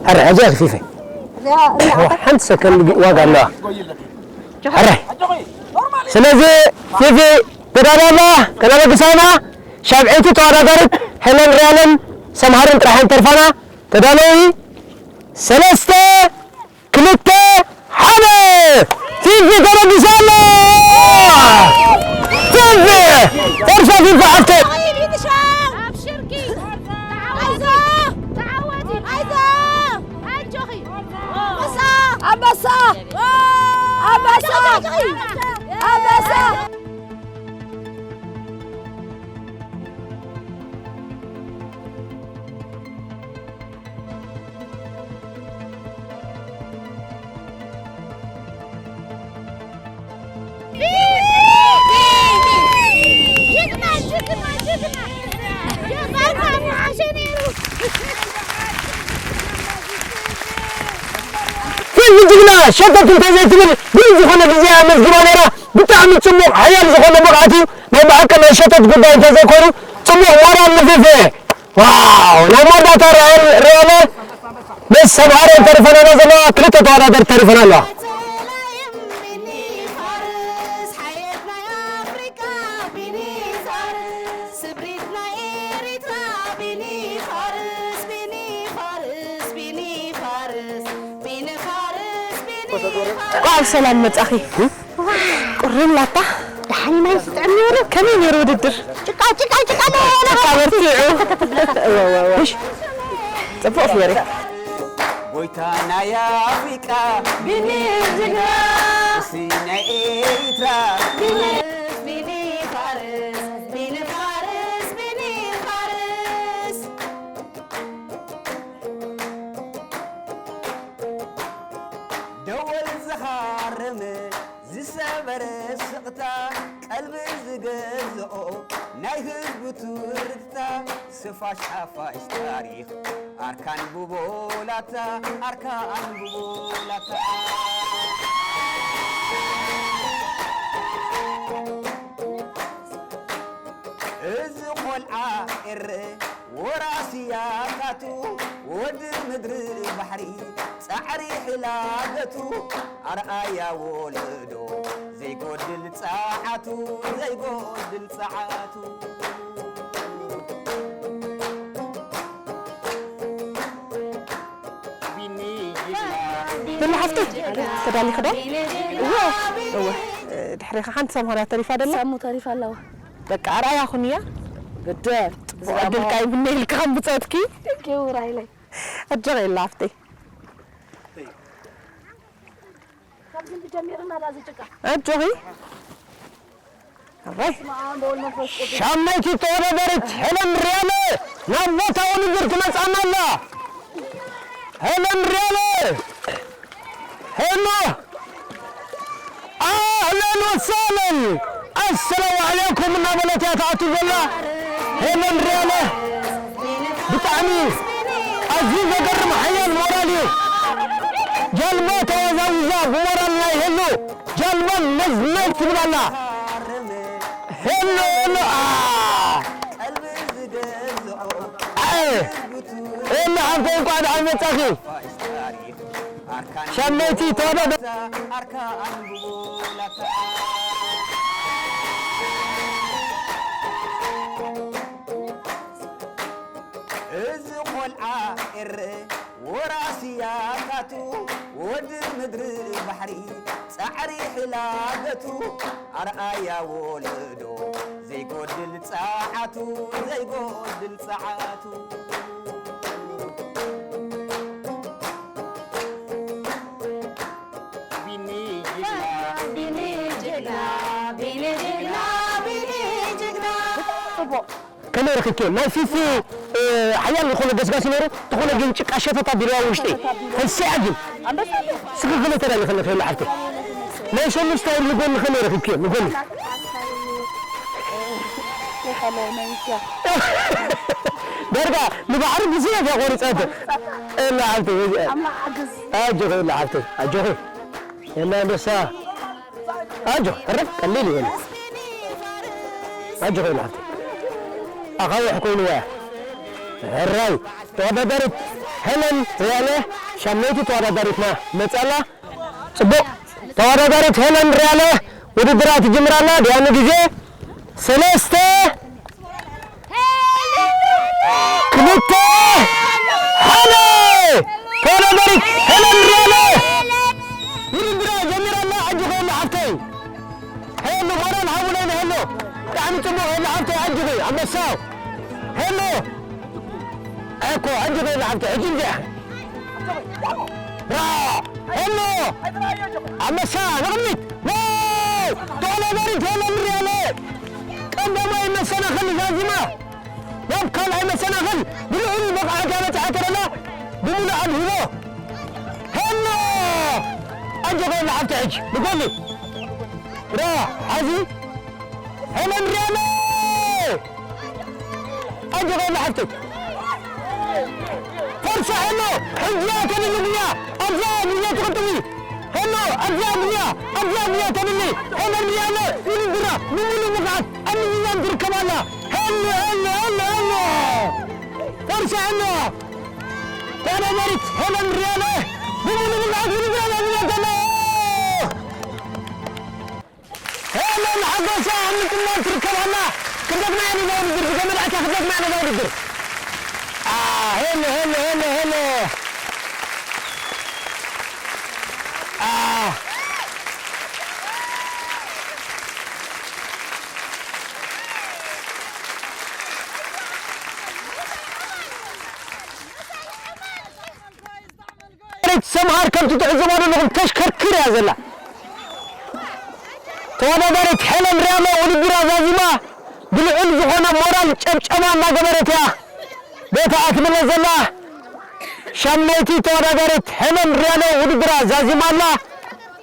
ኣረ፣ ኣጆኺ ፊፊ። እዚኣ፣ እዚኣ። ሓንቲ ሰከንድ ዋጋ ኣለዋ። ኣረ። ስለዚ ፊፊ ተዳልያ ኣላ፣ ከነበግሳ ኢና። ሻብዐይቲ ተወዳዳሪት ሄለን ሪያልን ሰምሃርን ጥራሕ እየን ተርፋና። ተዳለዊ፣ ሰለስተ፣ ክልተ፣ ሓደ። ፊፊ ተበጊሳ ኣላ። ፊፊ፣ ፈርሳ ፊፊ ሓፍተይ። ኣብሽርኪ። ተዓወቲ። ተዓወቲ። ኣጆኺ። ኣንበሳ። ኣንበሳ። ኣንበሳ። ኣንበሳ። ፊፊ ንጅግና ሸተት እንተዘይትብል ብሉጽ ዝኾነ ግዜ ኣመዝጊባ ነይራ። ብጣዕሚ ጽቡቕ ሓያል ዝኾነ ብቕዓት እዩ። ናይ ብሓቂ ናይ ሸተት ጉዳይ እንተዘይኮይኑ ጽቡቕ ሞራል ንፊፊ። ዋው ናይ መወዳእታ ሪኣለ ሪኣለ ምስ ሰምሃረን ተሪፈን ኣለዋ ዘለዋ ክልተ ተወዳደርቲ ተሪፈን ኣለዋ። እንኳዕ ብሰላም መጻኺ። ቁርን ላታ ደሓን ማይ ስጥዕም ነይሩ። ከመይ ነይሩ ውድድር? ጭቃ ጭቃ ጭቃ ጭቃ በርቲዑ። እሺ፣ ጽቡቕ ፍየሪ። ጎይታ ናይ ኣፍሪቃ ቢኒ ጅግና፣ ንጉሲ ናይ ኤርትራ ቢኒ፣ ቢኒ ፋርስ፣ ቢኒ ፋርስ፣ ቢኒ ፋርስ። ደወል ዝሃረመ ዝሰበረ ስቕታ፣ ቀልቢ ዝገዝኦ ናይ ህዝቡ ትርታ፣ ስፋሽ ሓፋሽ ታሪኽ ኣርካን ብቦላታ፣ ኣርካን ብቦላታ። እዚ ቆልዓ ኤረ ወራሲ ያታቱ፣ ወዲ ምድሪ ባሕሪ ጻዕሪ ሕላገቱ፣ ኣርኣያ ወለዶ ዘይጎድል ጸዓቱ፣ ዘይጎድል ጸዓቱ። ቢኒ ጅግና፣ ቢኒ ሓፍተይ፣ ተዳሊኺ ዶ? እወ። እወ። ድሕሬኻ ሓንቲ ሰምሃር እያ ተሪፋ ደላ? ሳሙ ተሪፋ ኣለዋ። በቃ ኣርኣያ ኩንያ። ግደር። ጽቡቕ ዕድል ካይ ምነይልካ ከም ብጾትኪ። Thank you ራይለይ። ኣጆኺ የላ ሓፍተይ። ካብ ክንዲ ጀሚርና ዳ ዝጭቃ። ኣጆኺ። ኣባይ። በስመ ኣብ ወወልድ ወመንፈስ ቅዱስ። ሻመይቲ ተወዳዳሪት ሄለን ሪያለ ናብ ቦታ ውድድር ትመጽኣና ኣላ። ሄለን ሪያለ። ሄሎ። ኣህለን ወሳለን። ኣሰላሙ ዓለይኩም እናበለት እያ ትኣቱ ዘላ። ሄለን ሪያለ። ብጣዕሚ ኣዝዩ ዘገርም ሓያል ሞራል እዩ። ጃልባ ተወዛዊዛ ብሞራል ናይ ሄሉ ጃልባ መዝመዝ ትብል ኣላ። ሄሎ ሄሎ ኣ ኣይ ሄሎ ሓፍተይ እንኳዕ ደሓን መጻኺ። ሻመይቲ ተወዳደ እዚ ቆልዓ ኤረ ወራሲ ያታቱ ወዲ ምድሪ ባሕሪ ጻዕሪ ሕላገቱ ኣርኣያ ወለዶ ዘይጎድል ጸዓቱ ዘይጎድል ጸዓቱ። ቢኒ ጅግና፣ ቢኒ ጅግና፣ ቢኒ ጅግና፣ ቢኒ ጅግና። ጽቡቕ። ከመይ ረኺብክዮ? ናይ ፊፊ፣ እ፣ ሓያል ዝኾነ ገስጋሲ ነይሩ፣ እንተኾነ ግን ጭቃ ሸተት ኣቢልዋ ውሽጢ። ተንስያ ግን። ስኺ ከመይ ተዳሊኺ ኣለኺ ሓፍተይ? ናይ ሸሙሽተ ንጎኒ ከመይ ረኺብክዮ? ንጎኒ። ዳርጋ ንባዕሉ ብስለት እያ ቆሪጻቶ። ኤላ ሓፍተይ፣ ኣጆኺ ኤላ ሓፍተይ፣ ኣጆኺ። ኤላ ኣንበሳ። ኣጆኺ፣ ሕርር ቀሊል እዩ። ኣጆኺ ኤላ ሓፍተይ። ኣኻውሕ ኮይንዋ። ሕራይ። ተወዳዳሪት ሄለን ሪያለ ሻመይቲ ተወዳዳሪትና መጻላ። ጽቡቕ። ተወዳዳሪት ሄለን ሪያለ ውድድራ ትጅምር ኣላ። ድያኑ ግዜ ሰለስተ፣ ክልተ፣ ሓደ። ተወዳዳሪት ሄለን ሪያለ ውድድራ ጀሚራ ኣላ። ኣጆኺ ሄሉ ሓፍተይ። ሄሉ ሞራል ሃቡለይ ንሄሉ። ብጣዕሚ ጽቡቕ ሄሉ ሓፍተይ ኣጆኺ ኣንበሳ። ሄሉ። እኮ ሕጂ ሄሉ ሓፍተይ ሕጂ እንዲያ። ራ ሄሎ ኣንበሳ ንቕድሚት። ዋው! ተወዳዳሪት ሄለን ሪያለ ቀዳማይ መሰናኽል ዛዚማ ናብ ካልኣይ መሰናኽል ብልዑል ብቕዓት እያ በጺሓቶ ዘላ ብምሉእ ኣድህቦ። ሄሎ ኣጆኺ ሄሉ ሓፍተይ ሕጂ ብጎኒ። ራ ሓዚ ሄለን ሪያለ ኣጆኺ ሄሉ ሓፍተይ። ፈርሳ ሄሎ ሕጂ እያ ከድምግያ። ኣብዛ ሚድያ ትቕጥሚ። ሄሎ፣ ኣብዛ ሚድያ፣ ኣብዛ ሚድያ ተብሊ። ሄለን ሪያለ ውድድራ ብምሉእ ብቕዓት ኣብ ምዝዛም ትርከብ ኣላ። ሄሎ፣ ሄሎ፣ ሄሎ፣ ሄሎ። ፈርሻ ሄሎ። ተወዳዳሪት ሄለን ሪያለ ብምሉእ ብቕዓት ውድድራ ኣብ ምዝዛም ተላ። ሄለን ሓጎሳ ኣብ ምጥማር ትርከብ ኣላ። ክደግማ እያ ነዛ ውድድር፣ ብገመድ ኣትያ ክደግማ እያ ነዛ ውድድር። አ፣ ሄሎ፣ ሄሎ፣ ሄሎ፣ ሄሎ። አ። ተወዳዳሪት ሰምሃር ከምቲ ትዕዘባ ዘለኹም ተሽከርክር እያ ዘላ። ተወዳዳሪት ሄለን ሪያሎ ውድድራ ዛዚማ ብልዑል ዝኾነ ሞራል ጨብጨባ እናገበረት እያ ቤታ ኣትብለ ዘላ። ሻመይቲ ተወዳዳሪት ሄለን ሪያሎ ውድድራ ዛዚማ ኣላ።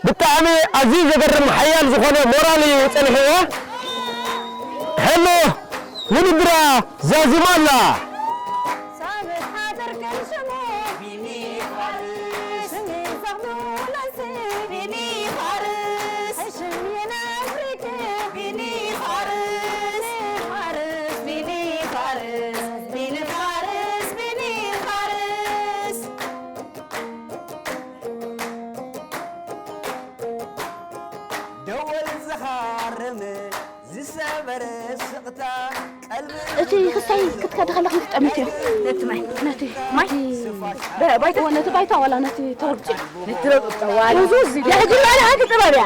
ብጣዕሚ ኣዝዩ ዘገርም ሓያል ዝኾነ ሞራል እዩ ጸኒሕዎ። ሄሎ ውድድራ ዛዚማ ኣላ። ደወል ዝኻርም ዝሰበረ ስቕታ ቀልቢ እቲ ክሳይ ክትከዲ ከለኺ ትጠምትዮ። ነቲ ማይ፣ ነቲ ማይ፣ ብ-፣ ባይታ፣ ነቲ ባይታ ዋላ ነቲ ተረግጾ። ነቲ ረግጾ ዋላ። ውዝውዝ ይብል። ሕጂ ማለ ሓንቲ ጥበብ እያ።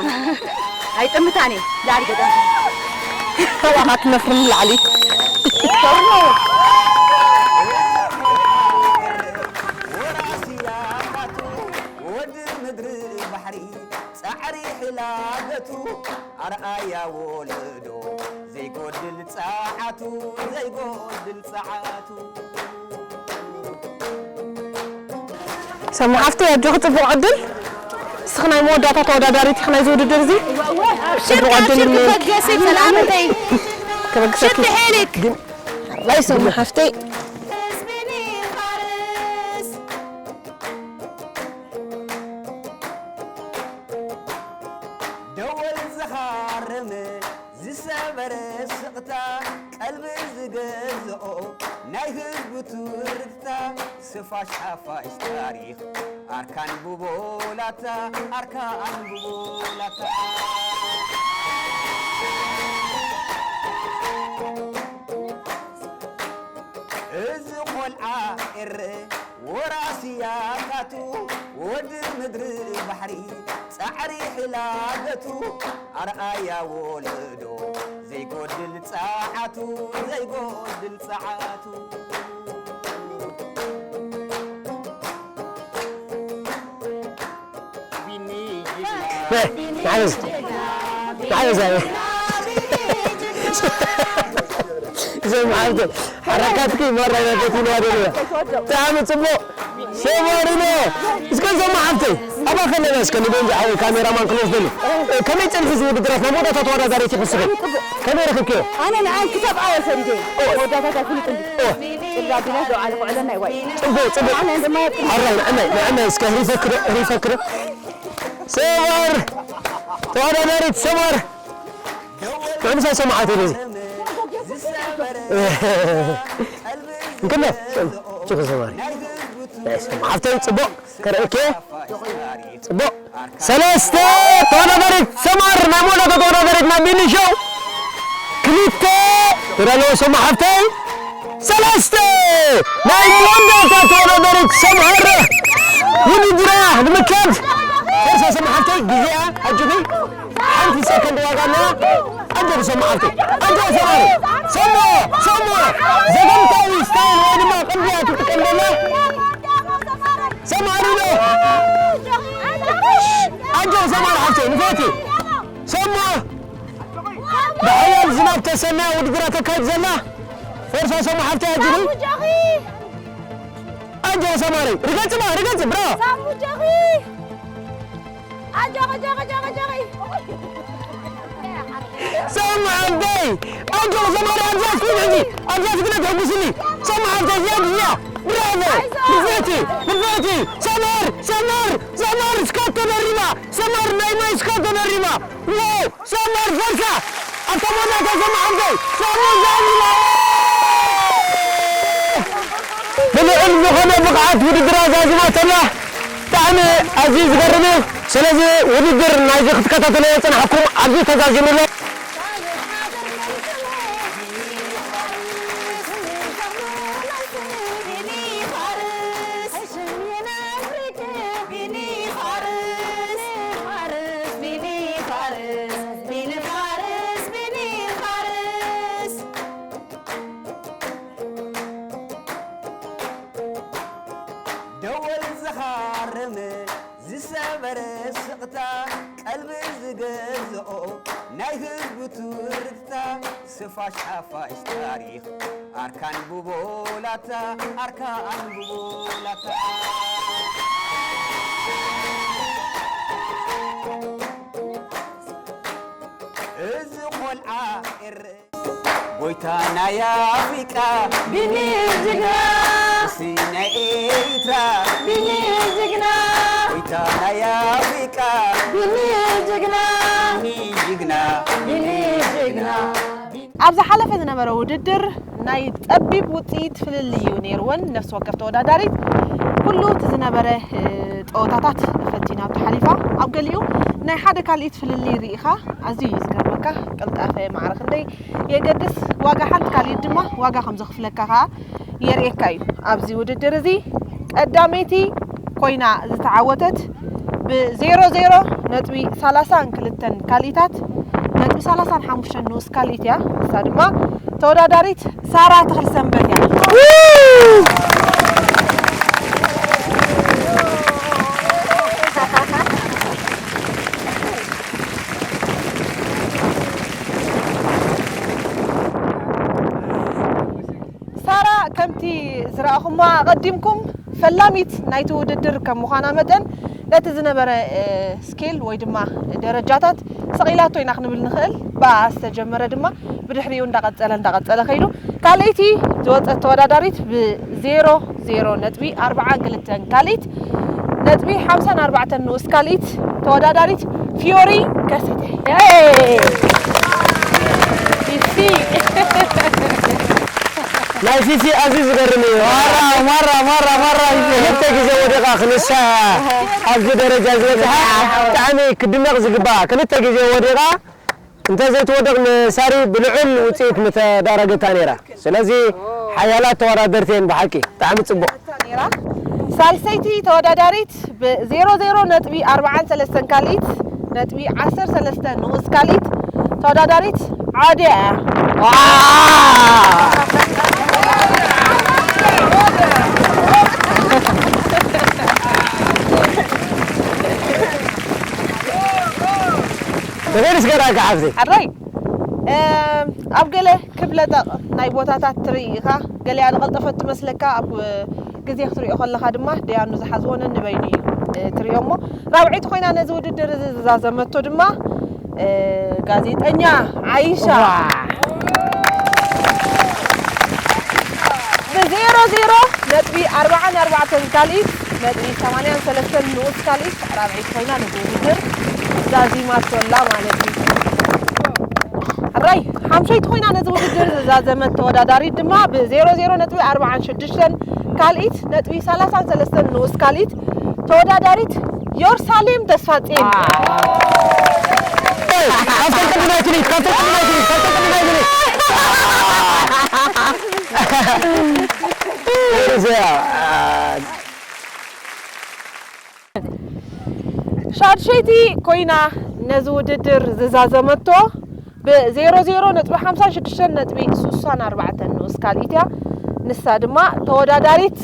ኣይጥምታን እየ። ዳር ገጠም። ተዋኻት ነፍሪ ንላዕሊ። ወዲ ምድሪ ባሕሪ ጻዕሪ ሕላገቱ ኣርኣያ ወለዶ ዘይጎድል ጸዓቱ፣ ዘይጎድል ጸዓቱ። ሰሙ ሓፍተይ ኣጆኺ ጽቡቕ ዕድል። ንስኺ ናይ መወዳእታ ተወዳዳሪት ኢኺ ናይዚ ውድድር እዚ። ጽቡቕ ዕድል ይምነየልኪ። ሰላመተይ። ከበግሰኪ። ሽቲ ሄልክ። ግን ኣራይ ሰሙ ሓፍተይ። ደወል ዝኻረመ ዝሰበረ ስቕታ ቀልቢ ዝገዝኦ ናይ ህዝቡ ትርታ ስፋሽ ሓፋሽ ታሪኽ ኣርካን ብቦላታ ኣርካን ብቦላታ እዚ ቆልዓ ኤረ ወራሲ ያታቱ ወዲ ምድሪ ባሕሪ ጻዕሪ ሕላገቱ ኣርኣያ ወለዶ ዘይጎድል ጸዓቱ ዘይጎድል ጸዓቱ። እዞም ሓፍተ ሓረካትኪ ማራ ኢና ፈቲንዋ ደለና። ብጣዕሚ ጽቡቕ። ሰማሪኖ። እስከ እዞም ሓፍተይ፣ ኣባ ከለና እስከ ንደንጂ ሓወይ ካሜራማን ክንወስደሉ። ከመይ ጸኒሑ እዚ ውድድራት? ናብ መወዳእታ ተወዳዳሪት ይኽስበ። ከመይ ረኺብክዮ? ኣነ ንዓን ክተብኣ ወሰዲደ። ኦ። መወዳእታ ኣይፍልጥን። ኦ። ጽልዳ ቢና ደው ዓለ ክዕለና ይዋይ። ጽቡቕ፣ ጽቡቕ። ኣነ ድማ ኣራይ፣ ንዕናይ፣ ንዕናይ እስከ ህሪፈክዶ፣ ህሪፈክዶ። ሰማር። ተወዳዳሪት ሰማር። ምሳይ ሰማዓት እዩ እዚ። እንክሎ፣ ጭኹ ሰማሪ። ሰማዓተይ ጽቡቕ ከርእየኪ። ጽቡቕ። ሰለስተ ተወዳዳሪት ሰማር፣ ናይ መወዳእታ ተወዳዳሪት ናይ ሚኒሾ። ክልተ ተዳለወ ሰማሓፍተይ። ሰለስተ ናይ መወዳእታ ተወዳዳሪት ሰምሃር ውድድራ ንምክያድ ፈርሳ ሰምሃርተይ ግዜኣ ኣጆኺ ሓንቲ ሰከንድ ዋጋ ኣለዋ። ኣጆኺ ሰምሃርተይ ኣጆኺ ሰምሃር ሰሞ ሰሞ ዘገምታዊ ስታይል ወይ ድማ ቅድያ ትጥቀም ዘላ ሰምሃር ኢሎ ኣጆኺ ሰምሃር ሓፍተይ ንፈቲ ሰሞ ብሓያል ዝናብ ተሰንያ ውድድራ ተካይድ ዘላ ፈርሳ ሰሙ ሓፍተይ ኣጆኺ። ኣጆኺ ሰማረይ ርገጽ ባ ርገጽ ብራቮ። ሳሙ ኣጆኺ። ኣጆኺ ኣጆኺ ኣጆኺ ኣጆኺ። ሰሙ ሓፍተይ ኣጆኺ ሰማረይ ኣብዛ ስክሪን ሕጂ ኣብዛ ስክሪን ተሐጉስኒ ሰሙ ሓፍተይ እዚኣ እዚኣ ብራቮ። ብፍእቲ፣ ብፍእቲ፣ ሰመር፣ ሰመር፣ ሰመር እስካ ተደሪባ፣ ሰመር ናይ ማይ እስካ ተደሪባ። ዋው፣ ሰመር ፈርሳ፣ ኣታ መወዳእታ ሰመር ሓምሳይ፣ ሰመር ዛዚማ። ብልዑል ዝኾነ ብቕዓት ውድድራ ዛዚማ ተላ፣ ብጣዕሚ ኣዝዩ ዝገርም እዩ። ስለዚ ውድድር ናይዚ ክትከታተልዎ ዝጸናሕኩም ኣብዚ ተዛዚሙ ኣሎ። ደወል ዝኻርም ዝሰበረ ስቕታ ቀልቢ ዝገዝኦ ናይ ህዝቡ ትርታ ስፋሽ ሓፋሽ ታሪኽ ኣርካን ብቦላታ ኣርካን ብቦላታ እዚ ቆልዓ ኤረ ጎይታ ናይ ኣፍሪቃ ቢኒ ጅግና። እስቲ ናይ ኤርትራ ቢኒ ጅግና። ጎይታ ናይ ኣፍሪቃ ቢኒ ጅግና። ቢኒ ጅግና። ቢኒ ጅግና። ኣብ ዝሓለፈ ዝነበረ ውድድር ናይ ጸቢብ ውጽኢት ፍልልይ እዩ ነይርወን። ነፍሲ ወከፍ ተወዳዳሪት ኩሉ እቲ ዝነበረ፣ እ፣ ጸወታታት ፈቲና ተሓሊፋ። ኣብ ገሊኡ ናይ ሓደ ካልኢት ፍልልይ ርኢኻ ኣዝዩ እዩ ዝገርመካ። ቅልጣፈ፣ ማዕረ ክንደይ የገድስ፣ ዋጋ ሓንቲ ካልኢት ድማ ዋጋ ከም ዘኽፍለካ ከኣ የርእየካ እዩ። ኣብዚ ውድድር እዚ ቀዳመይቲ ኮይና ዝተዓወተት ብ ዜሮ ዜሮ ነጥቢ ሰላሳን ክልተን ካልኢታት ነጥቢ ሰላሳን ሓሙሽተን ንኡስ ካልኢት እያ። ንሳ ድማ ተወዳዳሪት ሳራ ተኽለሰንበት እያ። ሳራ ከምቲ ዝረኣኹማ ኣቐዲምኩም ፈላሚት ናይቲ ውድድር ከም ምዃና መጠን ነቲ ዝነበረ፣ እ፣ ስኬል ወይ ድማ ደረጃታት ሰቒላቶ ኢና ክንብል ንኽእል። ብኣ ዝተጀመረ ድማ ብድሕሪኡ እንዳቐጸለ እንዳቐጸለ ከይዱ ካልኣይቲ ዝወጸት ተወዳዳሪት ብ ዜሮ ዜሮ ነጥቢ ኣርብዓን ክልተን ካልኢት ነጥቢ ሓምሳን ኣርባዕተን ንኡስ ካልኢት ተወዳዳሪት ፊዮሪ ከሰተ። ፊፊ። ናይ ፊፊ ኣዝዩ ዝገርም እዩ። ማራ፣ ማራ፣ ማራ፣ ማራ፣ ፊፊ። ክልተ ግዜ ወዲቓ ክንሳ ኣብዚ ደረጃ ዝበጽሓ ብጣዕሚ ክድነቕ ዝግባኣ። ክልተ ግዜ ወዲቓ እንተ ዘይትወድቕ ንሳሪ ብልዑል ውጽኢት ምተዳረገታ ነይራ። ስለዚ ሓያላት ተወዳደርቲ እየን ብሓቂ። ብጣዕሚ ጽቡቕ። ነይራ። ሳልሰይቲ ተወዳዳሪት ብ ዜሮ ዜሮ ነጥቢ ኣርብዓን ሰለስተን ካልኢት ነጥቢ ዓሰርተ ሰለስተ ንኡስ ካልኢት ተወዳዳሪት ዓውዲያ እያ። ዋ! ተመልስ ገራካ ሓፍተይ። ኣረይ፣ እም፣ ኣብ ገለ ክብለጠቕ ናይ ቦታታት ትርኢ ኢኻ። ገሊኣ ዝቐልጠፈት ትመስለካ፣ ኣብ ግዜ ክትሪኦ ከለኻ ድማ ደያኑ ዝሓዝዎ ነንበይኑ እዩ፣ እ፣ ትሪኦ እሞ። ራብዐይቲ ኮይና ነዚ ውድድር እዚ ዝዛዘመቶ ድማ፣ እ፣ ጋዜጠኛ ዓይሻ። እዋ። ብዜሮ ዜሮ ነጥቢ ኣርብዓን ኣርባዕተን ካልኢት ነጥቢ ሰማንያን ሰለስተን ንኡስ ካልኢት ራብዐይቲ ኮይና ነዚ ውድድር ዛዚማቶ ኣላ ማለት እዩ። ሕራይ ሓምሸይቲ ኮይና ነዚ ውድድር ዝዛዘመት ተወዳዳሪት ድማ ብዜሮ ዜሮ ነጥቢ ኣርብዓን ሽዱሽተን ካልኢት ነጥቢ ሰላሳን ሰለስተን ንኡስ ካልኢት ተወዳዳሪት ዮርሳሌም ተስፋጽዮን። ካብተን ቅድም ኣይትልሂድ፣ ካብተን ቅድም ኣይትልሂድ፣ ካብተን ቅድም ኣይትልሂድ። እዚኣ፣ ሻድሸይቲ ኮይና ነዚ ውድድር ዝዛዘመቶ ብ ዜሮ ዜሮ ነጥቢ ሓምሳን ሽዱሽተን ነጥቢ ስሳን ኣርባዕተን ንኡስ ካልኢት እያ። ንሳ ድማ ተወዳዳሪት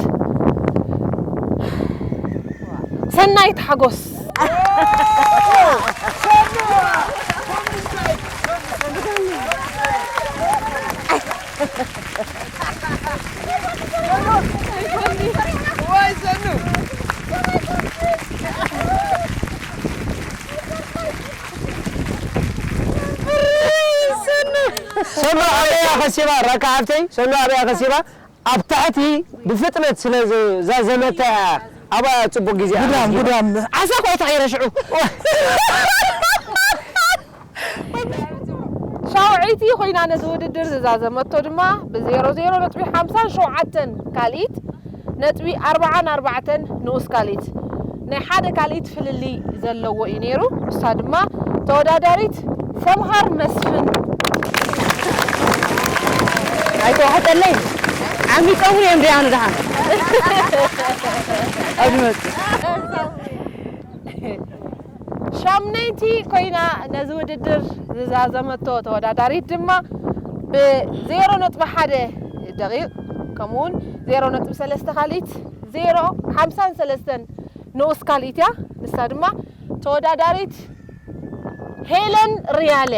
ሰናይት ሓጎስ። ሰኖ ኣበያ ከሲባ፣ ራካ ሓፍተይ፣ ሰኖ ኣበያ ከሲባ? ኣብ ታሕቲ ብፍጥነት ስለ ዝ-፣ ዛዘመታ ኣብኣ ጽቡቕ ግዜ ጉዳም፣ ኣመስጊና። ጉዳም። ዓሳ እኳ ኣይተቐየረ ሽዑ። ሻውዐይቲ ኮይና ነዚ ውድድር ዝዛዘመቶ ድማ ብ ዜሮ ዜሮ ነጥቢ ሓምሳን ሸውዓተን ካልኢት ነጥቢ ኣርባዓን ኣርባዕተን ንኡስ ካልኢት ናይ ሓደ ካልኢት ፍልልይ ዘለዎ እዩ ነይሩ። እሳ ድማ ተወዳዳሪት ሰምሃር መስፍን። ኣይተዋሕጠለይ። ዓሚጾምኒ እዮም ደያኑ ደሓን። ኣብዚ መጽእ። ሻምነይቲ ኮይና ነዚ ውድድር ዝዛዘመቶ ተወዳዳሪት ድማ ብ ዜሮ ነጥቢ ሓደ ደቂቕ፣ ከምኡውን ዜሮ ነጥቢ ሰለስተ ካልኢት፣ ዜሮ ሓምሳን ሰለስተን ንኡስ ካልኢት እያ። ንሳ ድማ ተወዳዳሪት ሄለን ሪያለ።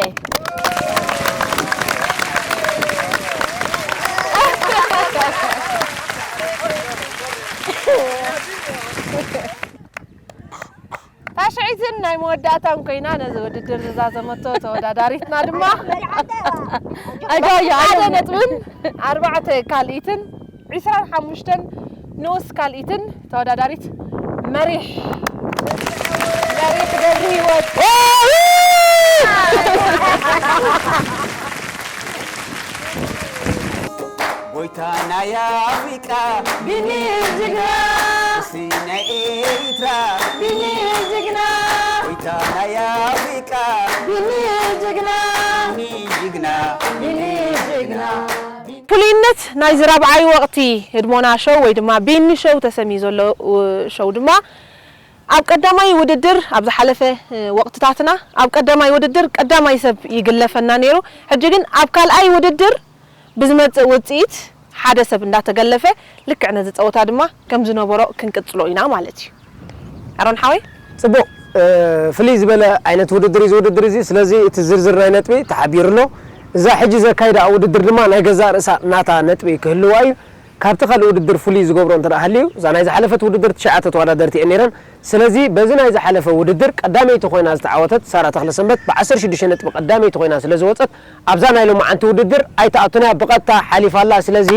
ታሽዐይትን ናይ መወዳእታን ኮይና ነዚ ውድድር ዝዛዘመቶ ተወዳዳሪትና ድማ ኣጆ፣ ኣጆ፣ ሓደ ኣጆ። ነጥብን ኣርባዕተ ካልኢትን ዒስራን ሓሙሽተን ንኡስ ካልኢትን ተወዳዳሪት መሪሕ፣ መሪሕ ገብርሂወት። ጎይታ ናይ ኣፍሪቃ ቢኒ ጅግና፣ ንጉሲ ናይ ኤሪትራ ቢኒ ጅግና፣ ጎይታ ናይ ኣፍሪቃ ቢኒ ጅግና፣ ቢኒ ጅግና፣ ቢኒ ጅግና። ፍሉይነት ናይዚ ራብዓይ ወቕቲ ህድሞና ሾው ወይ ድማ ቢኒ ሾው ተሰምዩ ዘሎ፣ እ፣ ሾው ድማ ኣብ ቀዳማይ ውድድር ኣብ ዝሓለፈ፣ እ፣ ወቕትታትና ኣብ ቀዳማይ ውድድር ቀዳማይ ሰብ ይግለፈና ነይሩ። ሕጂ ግን ኣብ ካልኣይ ውድድር ብዝመጽእ ውጽኢት ሓደ ሰብ እንዳተገለፈ ልክዕ ነዚ ጸወታ ድማ ከም ዝነበሮ ክንቅጽሎ ኢና ማለት እዩ። ኣሮን ሓወይ? ጽቡቕ፣ እ፣ ፍልይ ዝበለ ዓይነት ውድድር እዩ እዚ ውድድር እዚ። ስለዚ እቲ ዝርዝር ናይ ነጥቢ ተሓቢሩ ኣሎ። እዛ ሕጂ ዘካይዳ ውድድር ድማ ናይ ገዛእ ርእሳ ናታ ነጥቢ ክህልዋ እዩ። ካብቲ ካልእ ውድድር ፍሉይ ዝገብሮ እንተ ደኣ ሃልዩ፣ እዛ ናይ ዝሓለፈት ውድድር ትሽዓተ ተወዳደርቲ እየን ነይረን። ስለዚ በዚ ናይ ዝሓለፈ ውድድር ቀዳመይቲ ኮይና ዝተዓወተት ሳራ ተኽለሰንበት ብዓሰርተ ሽዱሽተ ነጥቢ ቀዳመይቲ ኮይና ስለ ዝወጸት፣ ኣብዛ ናይ ሎማዓንቲ ውድድር ኣይትኣቱን እያ፣ ብቐጥታ ሓሊፋ ኣላ። ስለዚ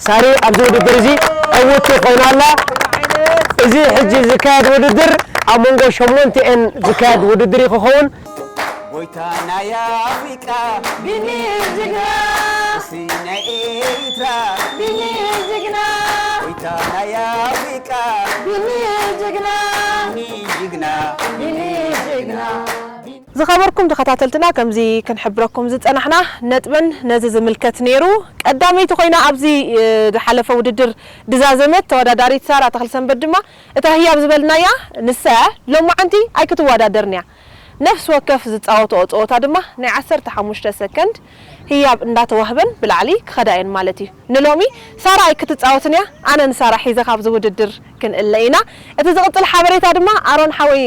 ሳሪ ኣብዚ ውድድር እዚ ዕውትቲ ኮይና ኣላ። እዚ ሕጂ ዝካየድ ውድድር ኣብ መንጎ ሸሞንቲኤን ዝካየድ ውድድር እዩ ክኸውን። ጎይታ ናይ ኣፍሪቃ ቢኒ ጅግና፣ ንጉሲ ናይ ኤሪትራ ቢኒ ጅግና፣ ጎይታ ናይ ኣፍሪቃ ቢኒ ጅግና፣ ቢኒ ጅግና፣ ቢኒ ጅግና። ዝኸበርኩም ተኸታተልትና፣ ከምዚ ክንሕብረኩም ዝጸናሕና ነጥበን ነዚ ዝምልከት ነይሩ። ቀዳመይቲ ኮይና ኣብዚ፣ እ፣ ዝሓለፈ ውድድር ድዛዘመት ተወዳዳሪት ሳራ ተኽለሰንበት ድማ እታ ህያብ ዝበልናያ ንሳ እያ። ሎማዓንቲ ኣይክትወዳደርን እያ። ነፍሲ ወከፍ ዝጻወትኦ ጸወታ ድማ ናይ ዓሰርተ ሓሙሽተ ሰከንድ ህያብ እንዳተዋህበን ብላዕሊ ክኸዳ እየን ማለት እዩ። ንሎሚ ሳራ ኣይክትጻወትን እያ። ኣነ ንሳራ ሒዘ ካብዚ ውድድር ክንእለ ኢና። እቲ ዝቕጽል ሓበሬታ ድማ ኣሮን ሓወይ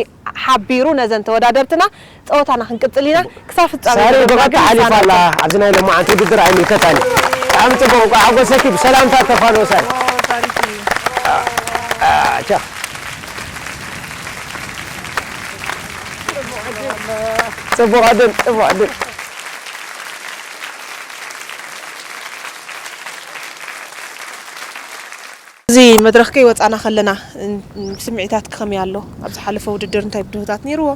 ሓቢሩ ነዘን ተወዳደርትና ጸወታና ክንቅጽል ኢና። ክሳብ ፍጻሜ ሳሪ መደብና ብቐጥታ ግን ሓሊፋ ኣላ። ይሳነኹም። ኣብዚ ናይ ሎማዓንቲ ውድድር ኣይምልከታን እዩ። ብጣዕሚ ጽቡቕ፣ እንቋዕ ሓጎሰኪ። ብሰላምታ ተፋነው ሳሪ። ቻ። ጽቡቕ ዕድል፣ ጽቡቕ ዕድል። እዚ መድረኽ ከይወጻና ከለና፣ ን-፣ ስምዒታትኪ ከመይ ኣሎ? ኣብ ዝሓለፈ ውድድር እንታይ ብድሆታት ነይርዎ?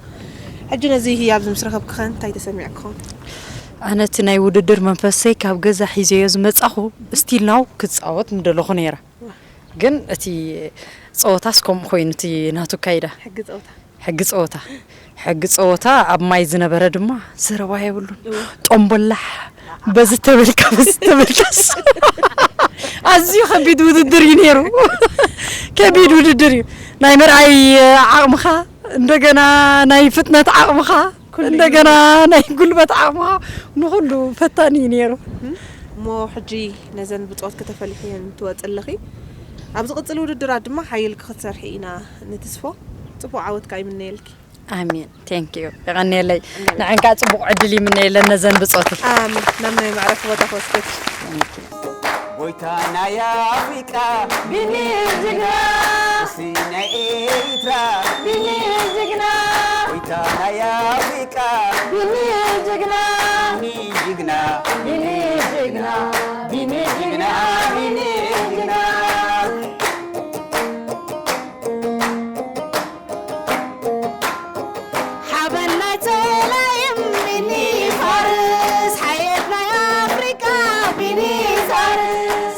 ሕጂ ነዚ ህያብ ምስ ረኸብኪ ከ እንታይ ተሰሚዕኪ ይኸውን? ኣነ እቲ ናይ ውድድር መንፈሰይ ካብ ገዛ ሒዘዮ ዝመጻኹ፣ ስቲል ናው ክጻወት ምደለኹ ነይረ። ግን እቲ ጸወታስ ከምኡ ኮይኑ፣ እቲ ናቱ ኣካይዳ። ሕጊ ጸወታ። ሕጊ ጸወታ። ሕጊ ጸወታ ኣብ ማይ ዝነበረ ድማ ዘረባ የብሉን። እወ። ጦምቦላሕ በዚ ተበልካ፣ በዚ ተበልካስ። ኣዝዩ ከቢድ ውድድር እዩ ነይሩ። ከቢድ ውድድር እዩ። ናይ ምርኣይ ዓቕምኻ፣ እንደገና ናይ ፍጥነት ዓቕምኻ፣ ኩሉ እዩ። እንደገና ናይ ጉልበት ዓቕምኻ፣ ንኹሉ ፈታኒ እዩ ነይሩ። እሞ ሕጂ ነዘን ብጾት ከተፈሊሕየን ትወጺ ኣለኺ። ኣብ ዝቕጽል ውድድራት ድማ ሓይልኪ ክትሰርሒ ኢና ንትስፎ። ጽቡቕ ዓወት ከኣ ይምነየልኪ። ኣሜን። ቴንክ ዩ። የቐንየለይ። ኣሜን። ንዕንካ ጽቡቕ ዕድል ይምነየለን ነዘን ብጾትይ። ኣሜን። ናብ ናይ መዕረፊ ቦታ ክወስደኪ። ቴንክ ዩ። ጎይታ ናይ ኣፍሪቃ ቢኒ ጅግና፣ ንጉሲ ናይ ኤሪትራ ቢኒ ጅግና፣ ጎይታ ናይ ኣፍሪቃ ቢኒ ጅግና፣ ቢኒ ጅግና፣ ቢኒ ጅግና፣ ቢኒ ጅግና፣ ቢኒ ጸላይም ቢኒ ፋርስ፣ ሓየት ናይ ኣፍሪቃ ቢኒ ፋርስ፣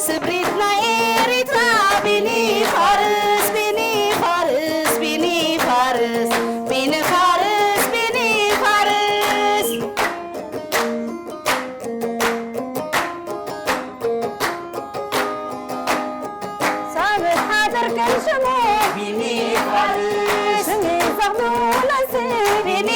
ስብሪት ናይ ኤሪትራ ቢኒ ፋርስ፣ ቢኒ ፋርስ፣ ቢኒ ፋርስ፣ ቢኒ ፋርስ፣ ቢኒ ፋርስ። ሳብት ሓዘር ከም ሽሙ ቢኒ ፋርስ፣ ሽሚ ዘኽብሩ ለንሲ ቢኒ